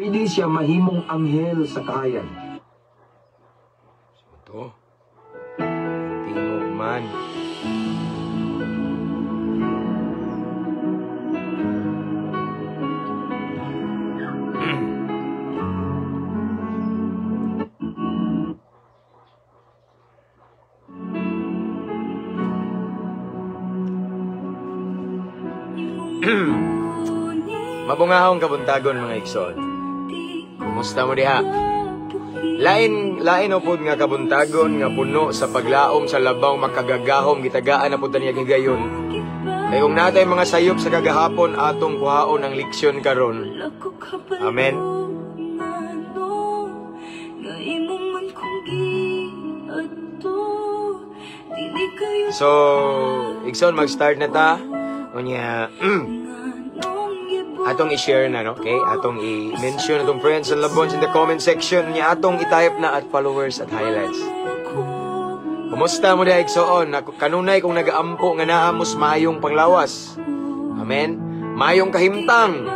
Pwede siya mahimong anghel sa kahayag. So to. Tingog man. Mabungahong kabuntagon, mga igsoon. Kumusta mo diha? Lain lain upod nga kabuntagon nga puno sa paglaom sa labaw makagagahom gitagaan na pud ta niya higayon. Kay kung natay mga sayop sa kagahapon, atong kuhaon ang leksyon karon. Amen. So, igsoon, mag-start na ta. Unya, atong i-share na, no? Okay? Atong i-mention atong friends and loved ones in the comment section. Nya atong i-type na at followers at highlights. Kumusta mo diha, igsoon? Kanunay kung nagaampo nga naa mos maayong panglawas. Amen? Maayong kahimtang.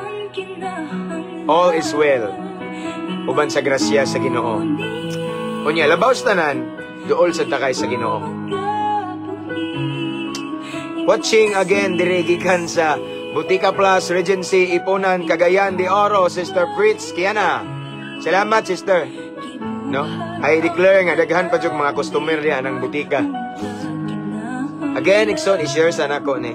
All is well. Uban sa grasya sa Ginoo. Unya, labaw sa tanan, duol sa takay sa Ginoo. Watching again diri gikan sa Butika Plus Regency, Iponan, Cagayan de Oro, Sister Fritz Kiana. Salamat, sister. No? I declare nga daghan pa jud mga customer diha ng butika. Again, igsoon, i-share sa nako ni.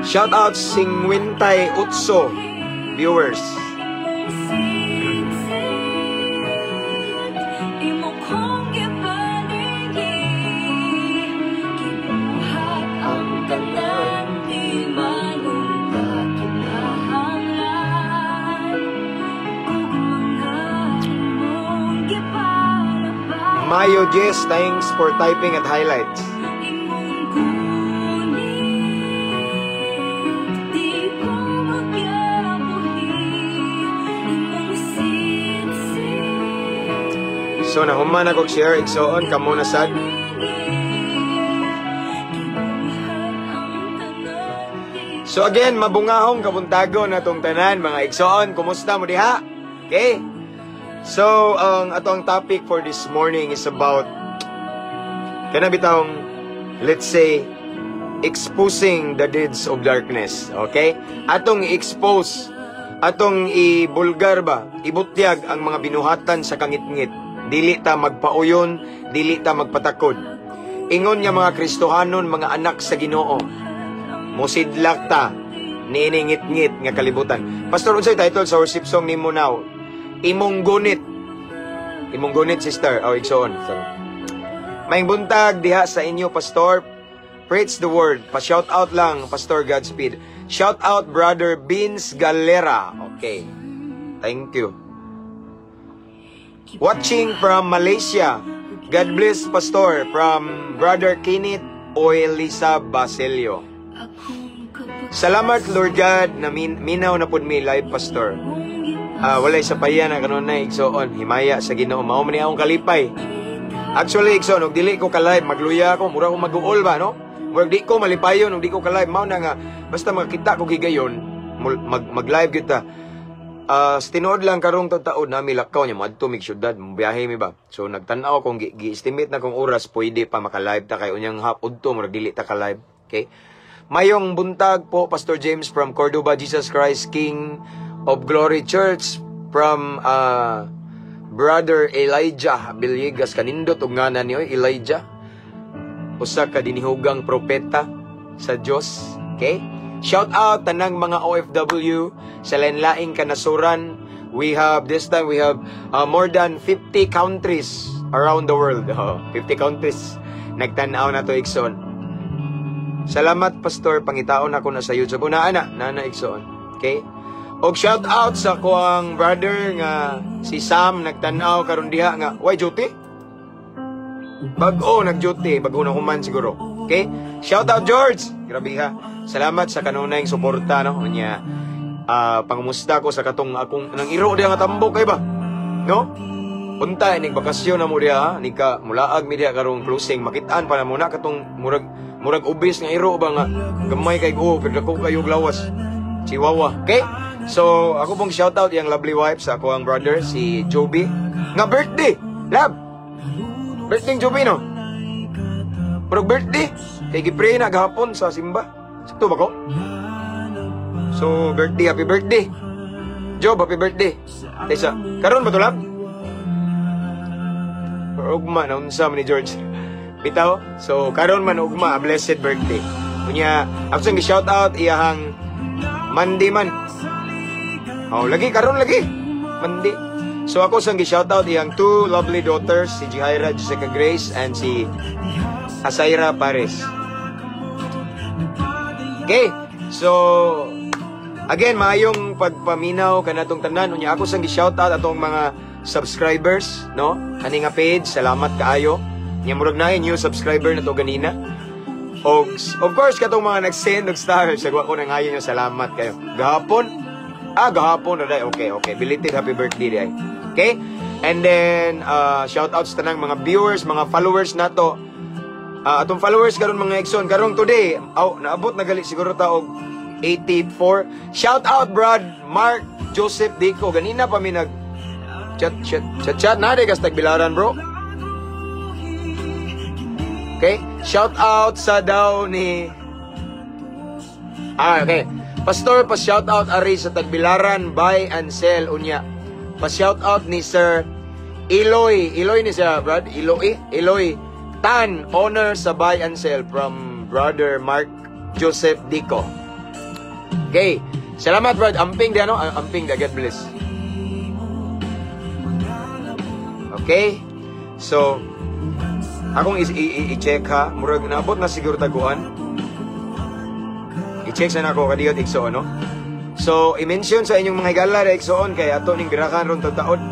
Shout out Singwintay Utso viewers. Mayo Jess, thanks for typing at highlights. So nahuman ako share, igsoon kamo na sad. So again, mabungahong kabuntagon atong tanan, mga igsoon, kumusta mo diha? Okay? So ang atong topic for this morning is about kana bitawng, let's say, exposing the deeds of darkness, okay? Atong i-expose, atong ibulgar ba, ibutyag ang mga binuhatan sa kangitngit. Dili ta magpauyon, dili ta magpatakod. Ingon nga mga Kristohanon, mga anak sa Ginoo, musidlak ta niini ngitngit nga kalibutan. Pastor, unsay title sa worship song nimo now? Imong gunit. Imong gunit, sister. Oh, igsoon. Sorry. Maayong buntag diha sa inyo, Pastor. Preach the word. Pa-shout out lang, Pastor Godspeed. Shout out, Brother Beans Galera. Okay. Thank you. Watching from Malaysia. God bless, Pastor. From Brother Kenneth Oelisa Basilio. Salamat, Lord God, na minaw na pud mi live, Pastor. Walay sa paya na kanunay, igsoon. Himaya sa Ginoo. Mao man ni akong kalipay. Actually, igsoon, og dili ko ka-live, magluya ako, mura ko mag-uol ba, no? Murag di ko malipayon, og di ko ka-live. Mao na nga, basta makita ko gigayon, mag-live kita. Sa tinuod lang karong taon nami lakaw niya moadto mig syudad, biyahe mi ba. So nagtan-aw kung gi-estimate na kung oras pwede pa maka-live ta kay unyang hap udto murag dili ta ka-live. Okay? Mayong buntag po, Pastor James from Cordoba, Jesus Christ King of Glory Church, from Brother Elijah Villegas. Kanindot og nganan niyo Elijah. Usa ka dinihugang propeta sa Dios. Okay? Shout out tanang mga OFW sa lain-laing kanasuran. We have, this time we have more than 50 countries around the world. Oh, 50 countries nagtan-aw na to, igsoon. Salamat, Pastor, pangitaon ako na sa YouTube. Una ana, nana, igsoon. Okay? Og shout out sa kuang brother nga si Sam, nagtan-aw karon diha nga way duty. Bag-o nag-duty, bag-o na human siguro. Okay? Shout out, George. Grabe ha. Salamat sa kanunayng suporta, no. Unya pangumusta ko sa katong akong nang iro diha nga tambok kay ba. No? Unta inig bakasyon na mo diha, ha? Ni ka mulaag mi diha karong closing, makitaan pa na mo na katong murag obese nga iro ba nga gamay kay go pero dako kayo lawas. Chihuahua. Okay? So, ako pong shoutout yung lovely wife sa ako ang brother, si Joby. Nga birthday! Love! Birthday Joby, no? Pero birthday! Kay gipray na gahapon sa simba. Sakto ba ko? So, birthday, happy birthday. Job, happy birthday. Tesa, karon ba to, love? Ugma na unsa man ni George. Bitaw. So, karon man ugma, blessed birthday. Unya, ako sang shout out iyahang Monday man. Oh, lagi karon lagi. Monday. So ako sang gi-shout out iyang two lovely daughters, si Jihaira Jessica Grace and si Asaira Pares. Okay. So again, maayong pagpaminaw kanatong tanan. Unya ako sang gi-shout out atong mga subscribers, no? Ani nga page, salamat kaayo. Nya murag na new subscriber na to ganina. Og of course katong mga nag-send og stars, sagwa ko nang ayo nyo, salamat kayo. Gahapon. Ah, gahapon na day. Okay. Belated happy birthday day. Okay? And then shout out sa tanang mga viewers, mga followers nato. Atong followers karon, mga igsoon, karong today, aw, naabot na gali siguro ta og 84. Shout out, Brad Mark Joseph Dico. Ganina pa mi nag chat chat chat chat na kas tagbilaran, bro. Okay? Shout out sa daw ni. Ah, okay. Pastor, pa shout out ari sa Tagbilaran Buy and Sell unya. Pa shout out ni Sir Eloy. Eloy ni siya, Brad. Eloy. Eloy Tan, owner sa Buy and Sell, from Brother Mark Joseph Dico. Okay. Salamat, Brad. Amping di ano? Amping di. God bless. Okay? So, akong i-check ha. Murag naabot na siguro taguan. I-check sa nako kadiyot, igsoon, no? So, i-mention sa inyong mga higala ra, igsoon, kay ato ning birakan ron taod.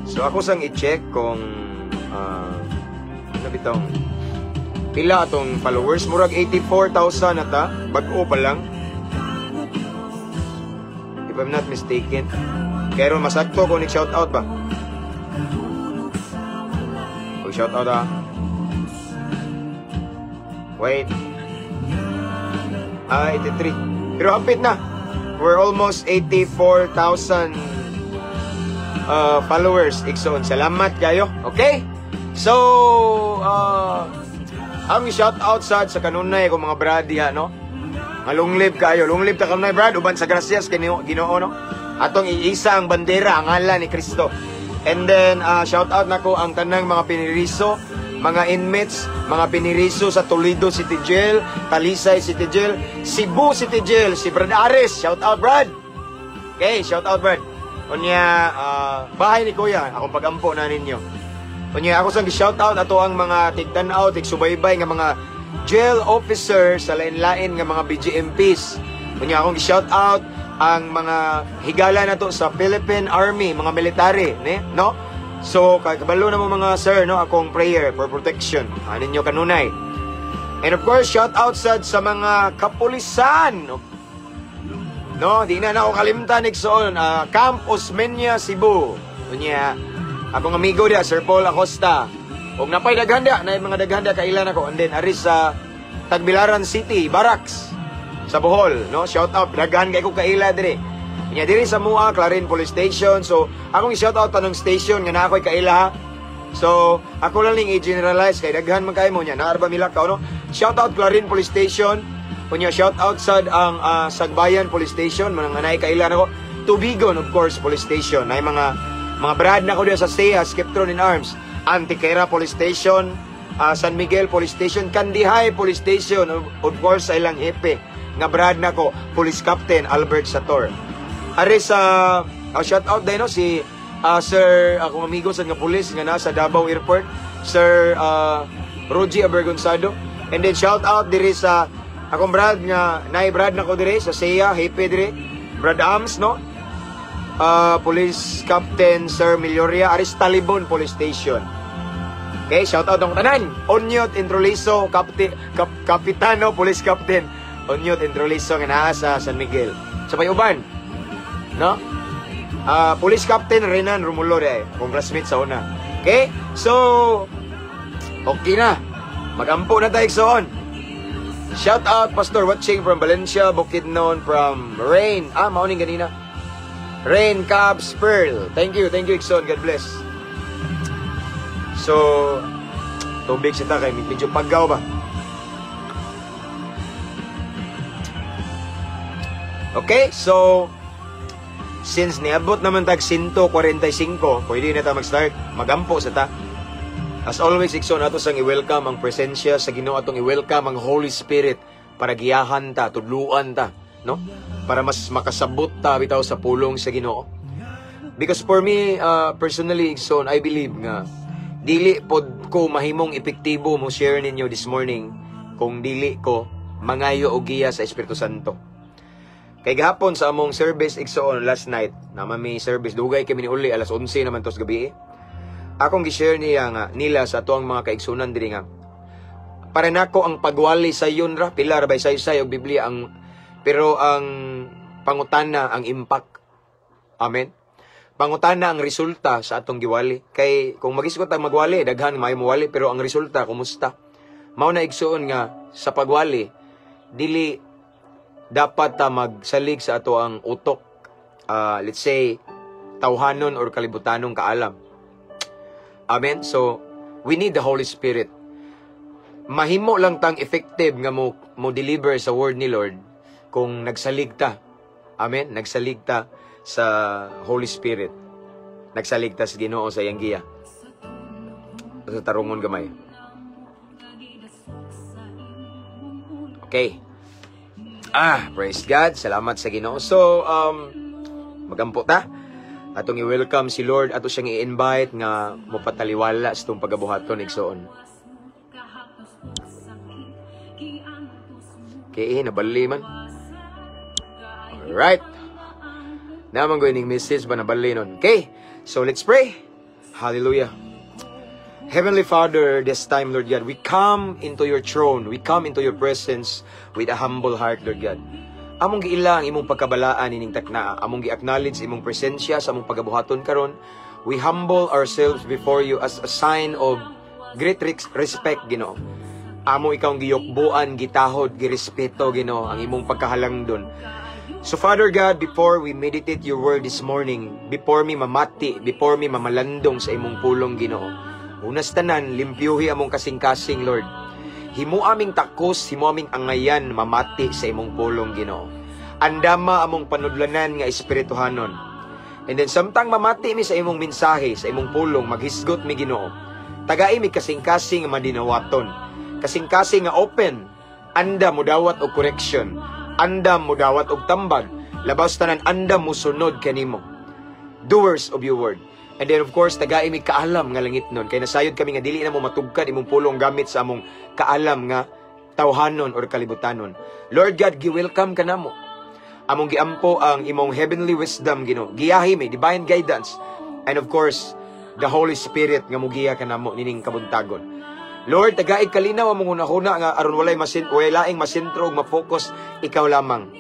So, ako sang i-check kung ano bitong pila atong followers. Murag 84,000 na ta. Bag-o pa lang. If I'm not mistaken. Pero masakto ko ni shout out ba? O shout out ah. Wait. Ah, 83. Pero hapit na. We're almost 84,000 followers. Igsoon. Salamat kayo. Okay? So, ang shout out sad sa kanunay ko mga brad diha, no? Nga long live kayo. Long live ta kanunay, brad. Uban sa gracias Ginoo, no? Atong iisa ang bandera, ang ngalan ni Kristo. And then, shout out nako ang tanang mga piniriso, mga inmates, mga piniriso sa Toledo City Jail, Talisay City Jail, Cebu City Jail, si Brad Ares. Shout out, Brad! Okay, shout out, Brad. Unya, bahay ni Kuya, akong pagampo na ninyo. Unya, ako sang shout out ato ang mga tigtan-aw, tigsubaybay nga mga jail officer sa lain-lain nga mga BGMPs. Unya, akong shout out ang mga higala nato sa Philippine Army, mga military, ne? No? So, kabalo na mo mga sir, no? Akong prayer for protection. Ano ninyo kanunay. And of course, shout out sad sa mga kapulisan. No, di na ako kalimtan, igsoon. Camp Osmeña, Cebu. Unya, akong amigo dia, Sir Paul Acosta. Og napay daghan dia, na mga daghan dia kailan ako. And then ari sa Tagbilaran City, Barracks sa Bohol, no? Shout out, daghan kay ko kaila dire. Nya diri sa Mua, Clarin Police Station. So, akong i-shout out tanong station nga na ako'y kaila ha. So, ako lang ning i-generalize kay daghan man kay mo nya. Naarba milakaw, no? Shout out Clarin Police Station. Unya shout out sad ang Sagbayan Police Station, mga naay kaila nako. Tubigon, of course, Police Station. Nay mga brad na ko diya sa SEA, Skiptron in Arms. Antiquera Police Station, San Miguel Police Station, Kandihay Police Station, of course sa ilang hepe nga brad nako, Police Captain Albert Sator. Are sa shout out din, no, si Sir, akong amigo sa nga pulis nga nasa Davao Airport, Sir Rogie Abergonzado. And then shout out diri sa akong brad nga naay brad nako diri sa SEA, hepe diri. Brad Ams, no? Police Captain Sir Milloria Aris Talibon Police Station. Okay, shout out ang tanan. Onyot Introliso, Captain Kapitano, Police Captain Onyot Introliso nga naa sa San Miguel. Sa payuban. No? Police Captain Renan Romulo de, akong classmate sa una. Okay? So, okay na. Magampo na tayo, igsoon. Shout out, Pastor, watching from Valencia, Bukidnon, from Rain. Ah, mauning ganina. Rain Caps Pearl. Thank you, igsoon. God bless. So, tubig siya ta kay medyo paggaw ba. Okay, so, since niabot naman tag 145, pwede na ta mag-start. Magampo sa ta. As always, igsoon, ato sang i-welcome ang presensya sa Ginoo, atong i-welcome ang Holy Spirit para giyahan ta, tudluan ta, no? Para mas makasabot ta bitaw sa pulong sa Ginoo. Because for me, personally, igsoon, I believe nga dili pod ko mahimong epektibo mo share ninyo this morning kung dili ko mangayo og giya sa Espiritu Santo. Kay gahapon sa among service, igsoon, last night, naman may service, dugay kami ni uli, alas 11 naman tos gabi. Akong gi-share niya nga nila sa atuang mga kaigsunan diri nga para nako ang pagwali sa yun ra pila ra bay saysay og Biblia ang pero ang pangutana ang impact. Amen. Pangutana ang resulta sa atong giwali. Kay kung magisgot ang magwali, daghan maayo mowali, pero ang resulta kumusta? Mao na, igsuon, nga sa pagwali dili dapat ta magsalig sa ato ang utok, let's say tawhanon or kalibutanong kaalam. Amen. So we need the Holy Spirit. Mahimo lang tang effective nga mo deliver sa word ni Lord kung nagsalig ta. Amen. Nagsalig ta sa Holy Spirit. Nagsalig ta sa Ginoo sa iyang giya. Sa tarungon gamay. Okay. Ah, praise God. Salamat sa Ginoo. So, magampo ta. Atong i-welcome si Lord, ato siyang i-invite nga mopataliwala sa itong pagabuhaton, igsoon. Okay, nabali man. Alright. Naman ko ining message ba nabali nun. Okay, so let's pray. Hallelujah. Heavenly Father, this time, Lord God, we come into your throne. We come into your presence with a humble heart, Lord God. Among giila ang imong pagkabalaan ining taknaa. Among gi-acknowledge imong presensya sa among pagabuhaton karon. We humble ourselves before you as a sign of great respect, Ginoo. Amo ikaw ang giyukbuan, gitahod, girespeto, Ginoo, ang imong pagkahalangdon. So Father God, before we meditate your word this morning, before mi mamati, before mi mamalandong sa imong pulong, Ginoo, unas tanan, limpyuhi among kasing-kasing, Lord. Himo aming takos, himo aming angayan, mamati sa imong pulong, Ginoo. Andama among panudlanan nga espirituhanon. And then samtang mamati mi sa imong mensahe, sa imong pulong, maghisgot mi, Ginoo. Tagai mi kasing-kasing nga madinawaton. Kasing-kasing nga open. Anda mo dawat og correction. Anda mo dawat og tambag. Labaw tanan, anda mo sunod kanimo. Doers of your word. And then of course, tagai mi kaalam nga langit nun. Kay nasayod kami nga dili na mo matugkad imong pulong gamit sa among kaalam nga tawhanon or kalibutanon. Lord God, gi-welcome ka namo. Among giampo ang imong heavenly wisdom, Ginoo. Giyahi mi, divine guidance. And of course, the Holy Spirit nga mugiya ka namo nining kabuntagon. Lord, tagaig kalinaw among hunahuna nga aron walay laing masentro ug ma-focus, ikaw lamang.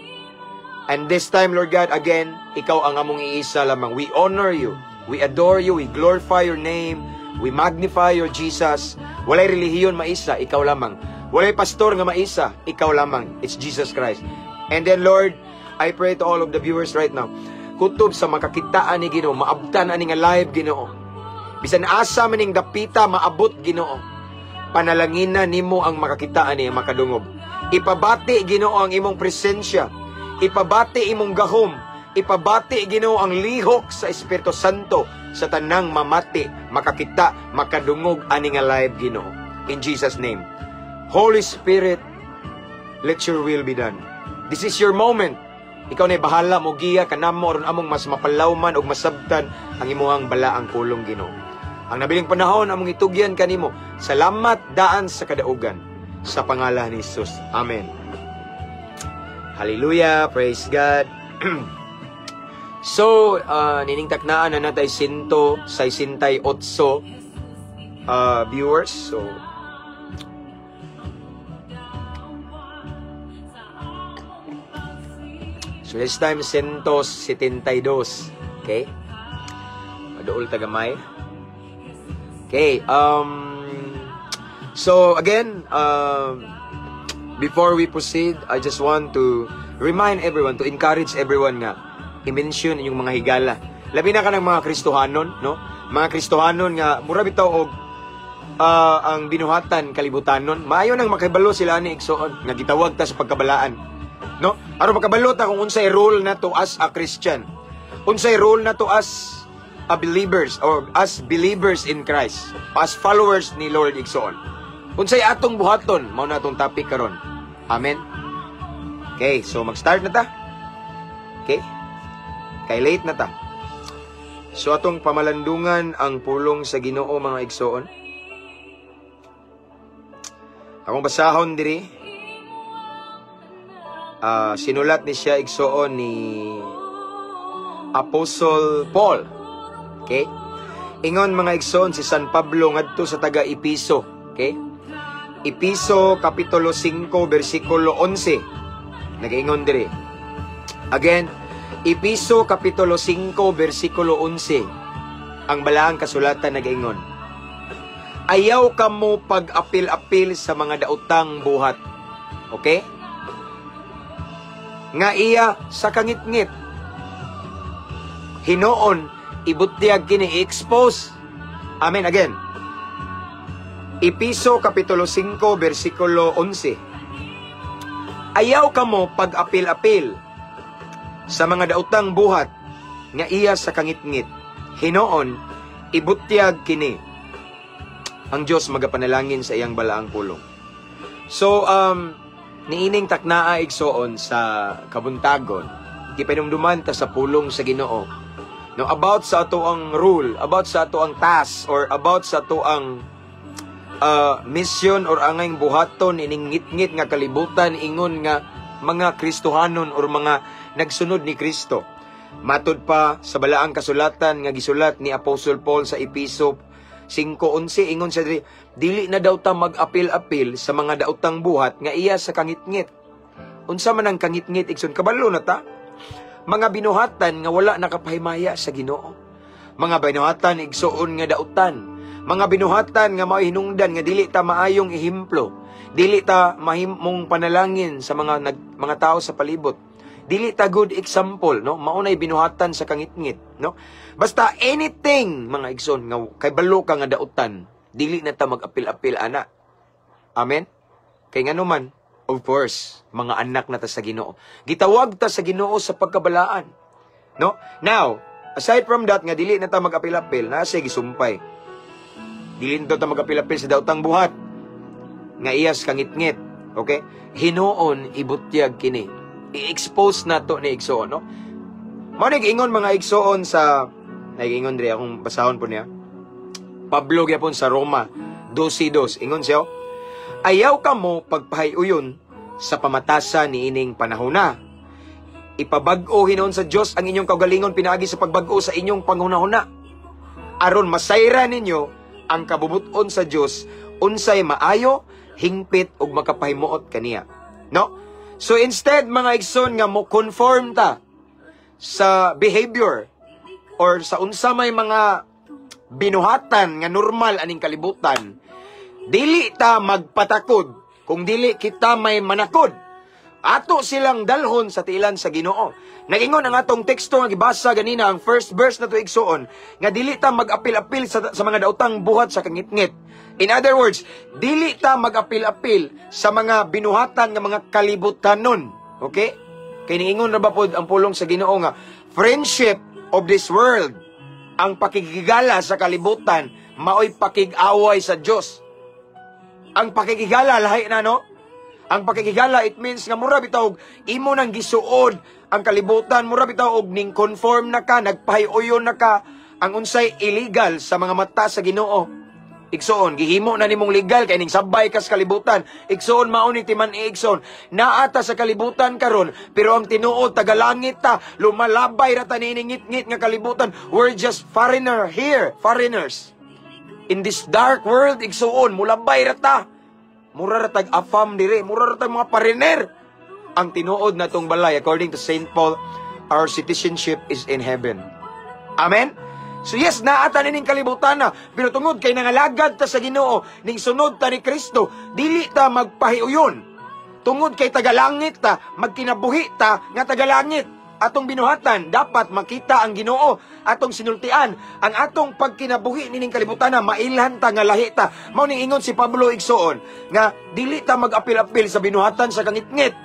And this time, Lord God, again, ikaw ang among iisa lamang. We honor you. We adore you. We glorify your name. We magnify your Jesus. Walay relihiyon maisa, ikaw lamang. Walay pastor nga maisa, ikaw lamang. It's Jesus Christ. And then, Lord, I pray to all of the viewers right now. Kutob sa makakitaan ni Ginoo, maabtan ani nga live, Ginoo. Bisan asa maning dapita maabot, Ginoo. Panalangina nimo ang makakitaan ni makadungog. Ipabati, Ginoo, ang imong presensya. Ipabati imong gahom. Ipabati, Ginoo, ang lihok sa Espiritu Santo sa tanang mamati, makakita, makadungog ani nga live, Ginoo. In Jesus' name. Holy Spirit, let your will be done. This is your moment. Ikaw na bahala mo giya kanamo aron among mas mapalawman ug masabtan ang imuhang balaang pulong, Ginoo. Ang nabiling panahon among itugyan kanimo. Salamat daan sa kadaugan. Sa pangalan ni Jesus. Amen. Hallelujah. Praise God. So, nining taknaan na natay sinto 68 viewers. So this time, 172. Okay? Maduol tagamay. Okay, so again, before we proceed, I just want to remind everyone, to encourage everyone nga i-mention inyong mga higala. Labi na kanang mga Kristohanon, no? Mga Kristohanon nga mura bitaw og ang binuhatan kalibutanon. Maayo nang makibalo sila ni, igsoon, nga gitawag ta sa pagkabalaan. No? Aron makabalo ta kung unsay role nato as a Christian. Unsay role nato as a believers or as believers in Christ, as followers ni Lord, igsoon. Unsay atong buhaton, mao na atong topic karon. Amen. Okay, so mag-start na ta. Okay? Kay late na ta. So atong pamalandungan ang pulong sa Ginoo, mga igsoon. Akong basahon diri. Sinulat ni siya, igsoon, ni Apostle Paul. Okay? Ingon, mga igsoon, si San Pablo ngadto sa taga Episo. Okay? Episo kapitulo 5 bersikulo 11. Nagaingon diri. Again, Episo kapitulo 5 bersikulo 11. Ang balaang kasulatan nagaingon: "Ayaw kamo pag-apil-apil sa mga daotang buhat." Okay? "Nga iya sa kangitngit. Hinoon, ibutyag kini," i-expose. Amen again. Episo kapitulo 5 bersikulo 11. "Ayaw kamo pag-apil-apil sa mga daotang buhat nga iya sa kangitngit. Hinoon, ibutyag kini." Ang Diyos magapanalangin sa iyang balaang pulong. So, niining taknaa, igsoon, sa kabuntagon, gipanumduman ta sa pulong sa Ginoo. No, about sa ato ang rule, about sa ato ang task, or about sa ato ang mission or angayng buhaton ining ngitngit nga kalibutan ingon nga mga Kristohanon or mga nagsunod ni Kristo. Matud pa sa balaang kasulatan nga gisulat ni Apostle Paul sa Episo 5:11, ingon siya diri, dili na daw ta mag-apil-apil sa mga daotang buhat nga iya sa kangitngit. Unsa man ang kangitngit, igsoon? Kabalo na ta. Mga binuhatan nga wala nakapahimaya sa Ginoo. Mga binuhatan, igsoon, nga dautan. Mga binuhatan nga mao'y hinungdan nga dili ta maayong ehemplo. Dili ta mahimong panalangin sa mga tao sa palibot. Dili ta good example, no? Mao nay binuhatan sa kangitngit, no? Basta anything, mga igsoon, nga kay balo ka nga dautan, dili na ta mag-apil-apil ana. Amen? Kay ngano man, of course, mga anak na ta sa Ginoo. Gitawag ta sa Ginoo sa pagkabalaan. No? Now, aside from that nga dili na ta mag-apil-apil, naa siya gisumpay. Dili na ta mag-apil-apil sa daotang buhat nga iyas kangitngit. Okay? Hinoon, ibutyag kini. I-expose na to ni, igsoon, no? Mao ingon, mga igsoon, sa naiingon diri, akong basahon po niya. Pablo gyapon sa Roma 12:2, ingon siya, "Ayaw kamo pagpahiuyon sa pamatasa ni ining panahona. Ipabag-o hinuon sa Dios ang inyong kaugalingon pinaagi sa pagbag-o sa inyong panghunahuna. Aron masayra ninyo ang kabubuton sa Dios, unsay maayo, hingpit ug makapahimuot kaniya." No? So instead, mga igsoon, nga mo conform ta sa behavior or sa unsa may mga binuhatan nga normal aning kalibutan, dili ta magpatakod kung dili kita may manakod. Ato silang dalhon sa tiilan sa Ginoo. Nagingon ang atong teksto nga gibasa ganina, ang first verse na to, igsoon, nga dili ta mag-apil-apil sa mga daotang buhat sa kangitngit. In other words, dili ta mag-apil-apil sa mga binuhatan nga mga kalibutanon. Okay? Kay niingon ra ba pod ang pulong sa Ginoo nga friendship of this world, ang pakigigala sa kalibutan, maoy pakig-away sa Dios. Ang pakigigala lahi na, no? Ang pakikigala, it means nga mura bitaw og imo nang gisuod ang kalibutan, mura bitaw og ning conform na ka, nagpahiuyon na ka ang unsay illegal sa mga mata sa Ginoo. Igsoon, gihimo na nimong legal kay ning sabay kas kalibutan. Igsoon, mao ni timan-i, igsoon. Naa ta sa kalibutan karon, pero ang tinuod tagalangit ta, lumalabay ra ta niining ngit-ngit nga kalibutan. We're just foreigner here, foreigners. In this dark world, igsoon, mulabay ra ta. Mura ra tag afam dire, mura ra tag mga foreigner. Ang tinuod na tong balay, according to St. Paul, our citizenship is in heaven. Amen? So yes, naa ta nining kalibutan na, pero tungod kay nangalagad ta sa Ginoo, ning sunod ta ni Kristo, dili ta magpahiuyon. Tungod kay tagalangit ta, magkinabuhi ta nga tagalangit. Atong binuhatan, dapat makita ang Ginoo, atong sinultian, ang atong pagkinabuhi nining kalibutan na mailhan ta nga lahi ta. Mao ning ingon si Pablo, igsoon, nga dili ta mag-apil-apil sa binuhatan sa kangitngit.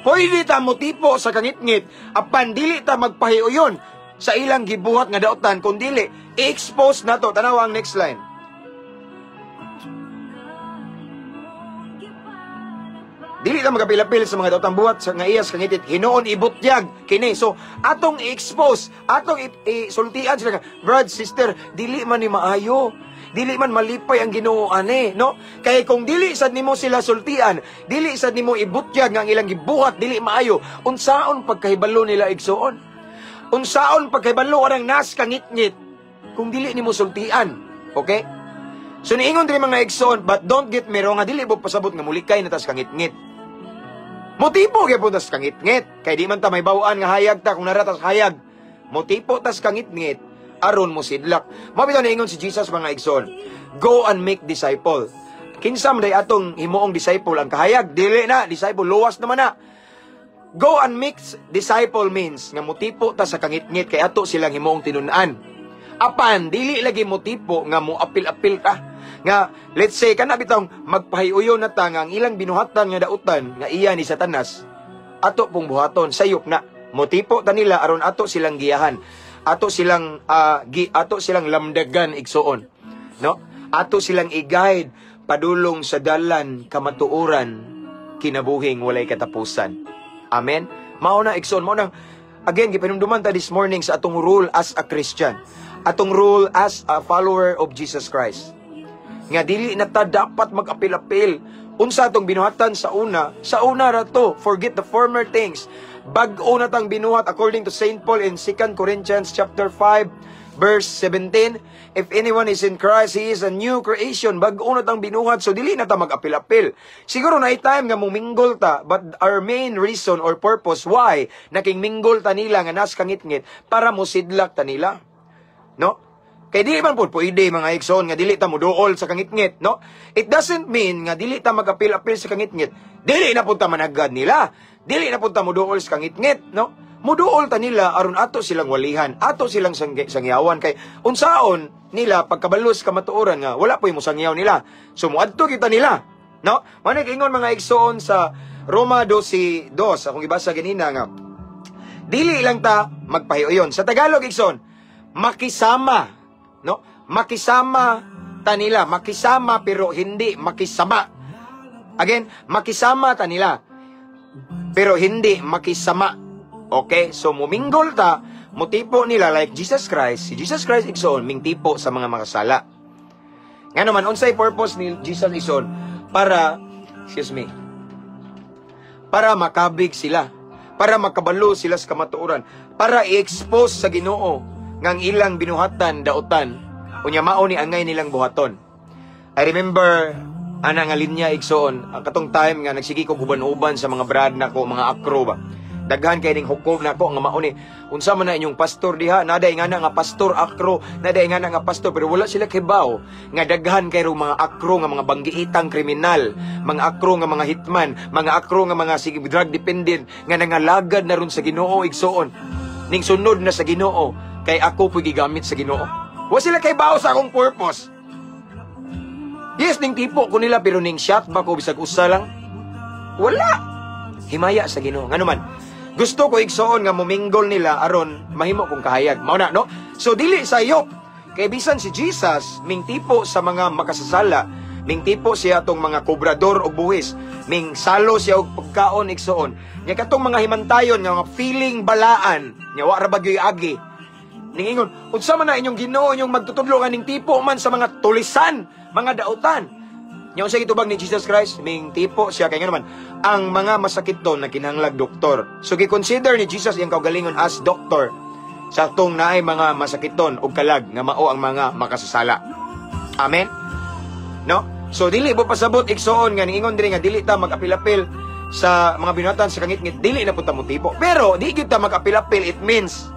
Pwede ta motipo sa kangitngit, apan dili ta magpahiuyon sa ilang gibuhat nga daotan, kung dili, i-expose nato. Tanawa ang next line. Dili ta magapil-apil sa mga daotang buhat sa nga iyas kangitit, hinuon ibutyag kini. So atong i-expose, atong isultian sila, brad, sister, dili man ni maayo, dili man malipay ang Ginoo ane, no? Kay kung dili sad nimo sila sultian, dili sad nimo ibutyag nga ang ilang gibuhat dili maayo, unsaon pagkahibalo nila, igsoon? Unsaon pagkahibalo arang nas kangitngit kung dili nimo sultian? Okay? So niingon diri mga igsoon, but don't get me wrong, nga dili mo pasabot nga mulikay na tas kangitngit. Motipo gyapon tas kangitngit, kay di man ta may bawaan nga hayag ta kung nara tas hayag. Motipo tas kangitngit aron mo sidlak. Mao bitaw niingon si Jesus, mga igsoon, go and make disciple. Kinsa man day atong himuong disciple? Ang kahayag? Dili na disciple, luwas naman na. Go and make disciple means nga motipo ta sa kangitngit kay ato silang himuong tinun-an. Apan dili lagi motipo nga mo apil-apil ta. Nga let's say kana bitong magpahiuyon na ta nga ang ilang binuhatan nga dautan nga iya ni Satanas ato pong buhaton, sayop na. Motipo ta nila aron ato silang giyahan. Ato silang lamdagan, igsoon, no? Ato silang i-guide padulong sa dalan kamatuoran, kinabuhing walay katapusan. Amen. Mao na, igsoon, mao nang again gipanumduman ta this morning sa atong role as a Christian, atong role as a follower of Jesus Christ. Nga dili na ta dapat mag-apil-apil. Unsa atong binuhatan sa una ra to, forget the former things. Bag-o na tang binuhat according to St. Paul in 2 Corinthians chapter 5 verse 17, if anyone is in Christ, he is a new creation. Bag-o na tang binuhat, so dili na ta mag-apil-apil. Siguro na time nga muminggol ta, but our main reason or purpose why naking minggol ta nila nga nas kangitngit para mosidlak ta nila. No? Kay dili man pud pwede, mga igsoon, nga dili ta moduol sa kangitngit, no? It doesn't mean nga dili ta magapil-apil sa kangitngit. Dili na pud ta managad nila. Dili na pud ta moduol sa kangitngit, no? Moduol ta nila aron ato silang walihan, ato silang sangyawan kay unsaon nila pagkabalos kamatuoran nga wala poy mosangyaw nila. So moadto kita nila, no? Mao na ingon, mga igsoon, sa Roma 12:2 akong gibasa ganina nga dili lang ta magpahiuyon. Sa Tagalog, igsoon, makisama, no? Makisama ta nila, makisama pero hindi makisama. Again, makisama ta nila pero hindi makisama. Okay? So muminggol ta, motipo nila like Jesus Christ. Si Jesus Christ, igsoon, mingtipo sa mga makasala. Nga naman, unsay purpose ni Jesus, igsoon? Para, excuse me, para makabig sila, para makabalo sila sa kamatuoran, para i-expose sa Ginoo ngang ilang binuhatan dautan, unya mao ni angay nilang buhaton. I remember ana nga linya, igsoon, ang katong time nga nagsige ko uban-uban sa mga brad nako, mga akro ba. Daghan kay ning hukom nako nga mao ni unsa man na inyong pastor diha, naday nga na nga pastor akro, naday nga na nga pastor, pero wala sila kibaw nga daghan kay mga akro nga mga banggiitang kriminal, mga akro nga mga hitman, mga akro nga mga sige drug dependent nga nangalagad na ron sa Ginoo, igsoon. Ning sunod na sa Ginoo kay ako po'y gigamit sa Ginoo. Wa sila kay bawo sa akong purpose. Yes, ning tipo ko nila pero ning shot ba ko bisag usa lang? Wala. Himaya sa Ginoo. Ngano man, gusto ko, igsoon, nga muminggol nila aron mahimo kong kahayag. Mao na, no? So dili sayop. Kay bisan si Jesus mingtipo sa mga makasasala. Ming tipo siya atong mga kobrador og buhis. Ming salo siya og pagkaon, igsuon. Nya katong mga himantayon nga mga feeling balaan, nya wa ra ba gyoy agi. Ningingon, unsa man na inyong Ginoo inyong magtutudlo nga ning tipo man sa mga tulisan, mga dautan? Nya unsa gitubag ni Jesus Christ? Ming tipo siya kay ngano man ang mga masakit doon nagkinahanglag doktor. So gi-consider ni Jesus iyang kaugalingon as doctor sa atong naay mga masakiton og kalag nga mao ang mga makasasala. Amen? No? So dili mo pasabot, igsuon, nga niingon diri nga dili ta mag-apil-apil sa mga binuhatan sa kangitngit, dili na pud ta motipo. Pero di gyud ta mag-apil-apil, it means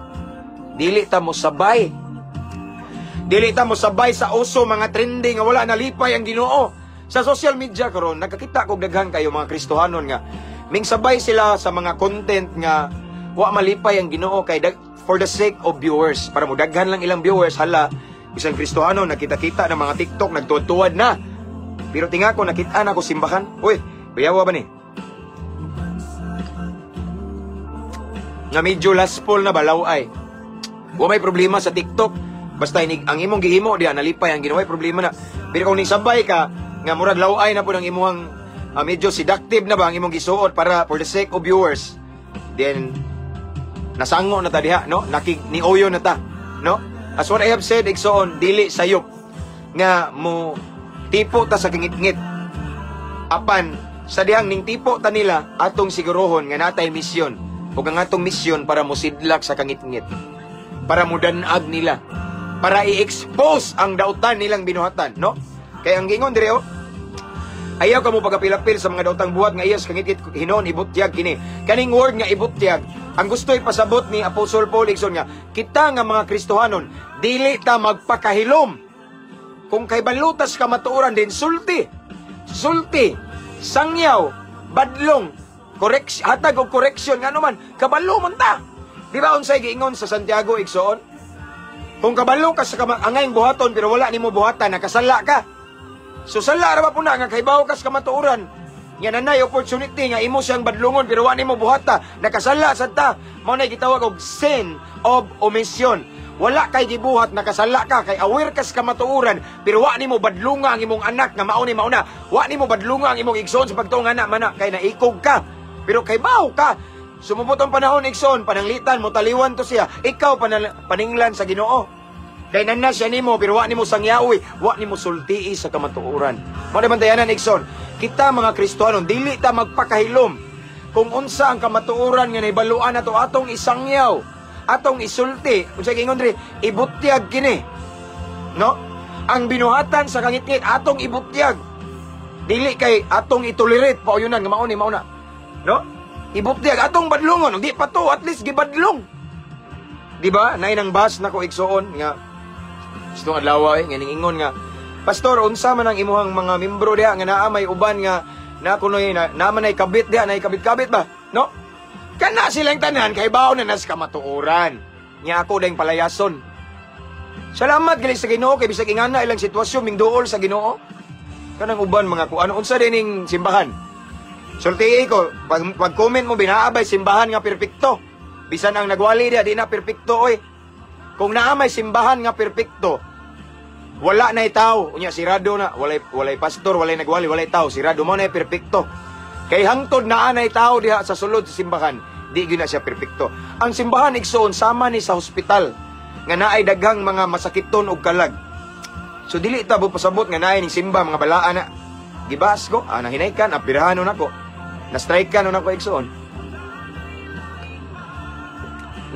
dili ta mo sabay. Dili ta mo sabay sa uso, mga trending nga wala nalipay ang Ginoo. Sa social media karon nagkakita kog daghan kayo mga Kristohanon nga ming sabay sila sa mga content nga wa malipay ang Ginoo kay for the sake of viewers, para mo daghan lang ilang viewers. Hala, isang Kristohano nakita-kita ng mga TikTok, nagtuwad-tuwad na. Pero tinga ko nakita na ko simbahan. Uy, bayawa ba ni? Nga medyo last poll na balaw ay. Wa may problema sa TikTok. Basta inig, ang imong gihimo diha nalipay ang Ginoo, problema na. Pero kung nisabay ka nga murag laway na pud ang imuhang medyo seductive na ba ang imong gisuot para for the sake of viewers, then nasango na ta diha, no? Nakig nioyo na ta, no? As what I have said, igsoon, dili sayop nga mo tipo ta sa kingitngit. Apan sa dihang ning tipo ta nila, atong sigurohon nga natay misyon, ug ang atong misyon para mosidlak sa kangitngit, para mudanag nila, para i-expose ang dautan nilang binuhatan, no? Kaya ang gingon dire, oh, ayaw ka mo pagapilapil sa mga daotang buhat nga iyas kangitngit, hinon ibutyag kini. Kaning word nga ibutyag, ang gusto ipasabot ni Apostle Paul, igsoon, nga kita nga mga Kristohanon dili ta magpakahilom. Kung kay balutas ka matuoran din, sulti, sulti, sangyaw, badlong, correction, hatag og correction, ngano man kabalo man ta. Di ba unsay giingon sa Santiago, igsoon? Kung kabalo ka sa angayng buhaton pero wala nimo buhatan, nakasala ka. So sala ra ba po na nga kahibaw ka sa kamatuoran? Nga nanay opportunity nga imo siyang badlungon pero wa nimo buhata, nakasala sad ta. Mao nay gitawag og sin of omission. Wala kay gibuhat, nakasala ka kay aware ka sa kamatuoran pero wa nimo badlunga ang imong anak nga mao ni mauna. Wa nimo badlunga ang imong igsoon sa pagtuo nga na mana kay naikog ka. Pero kay baw ka. Sumubot ang panahon, igsoon, pananglitan mo taliwan to siya. Ikaw paninglan sa Ginoo. Kay nan siya nimo pero wa nimo sangyaoy, wa nimo sultii sa kamatuoran. Mao na bantayanan, igsoon. Kita mga Kristohanon dili ta magpakahilom. Kung unsa ang kamatuoran nga nahibaluan nato, atong isangyaw, atong isulti. Unsa giingon diri, ibutyag kini. No? Ang binuhatan sa kangitngit atong ibutyag. Dili kay atong itolerate pauyunan nga mao ni mauna. No? Ibutyag atong badlongon, di pa to at least gibadlong. Di ba? Nay nang bas nako, igsoon, nga sitong adlaw eh, nga ningingon nga, "Pastor, unsa man ang imuhang mga membro diha nga naa may uban nga na kunoy na naman ay kabit diha, nay kabit-kabit ba?" No? Kana silang tanan kay bawo na nas kamatuoran. Nya ako dayng palayason. Salamat gali sa Ginoo kay bisag ingana ilang sitwasyon mingduol sa Ginoo. Kanang uban mga kuan, unsa dining simbahan? Sultii ko, pag comment mo binaabay simbahan nga perpekto. Bisan ang nagwali diha di na perpekto oy. Kung naa may simbahan nga perpekto, wala na tao. Unya sirado na, walay pastor, walay nagwali, walay tao, sirado mo na perpekto. Kay hangtod naa nay tao diha sa sulod sa simbahan, di gyud na siya perpekto. Ang simbahan, igsoon, sama ni sa hospital nga naay daghang mga masakiton og kalag. So dili ta bo pasabot nga naay ning simba mga balaan na. Gibas ko, nahinaykan, apirahanon nako. Na-strike ka nun ako, igsoon.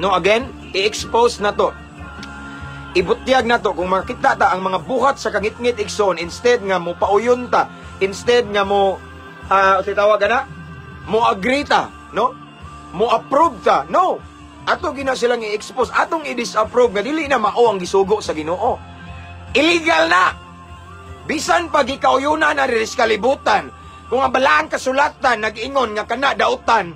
No, again, i-expose na to. Ibutyag na to. Kung makita ta ang mga buhat sa kangitngit, igsoon, instead nga mo pauyon ta, instead nga mo, tawag na, mo agree ta, no? Mo approve ta, no? Ato gina silang i-expose, atong i-disapprove nga dili na mao ang gisugo sa Ginoo. Illegal na! Bisan pag ikauyunan na diri sa kalibutan, kung ang balaang kasulatan nag-ingon nga kana dautan,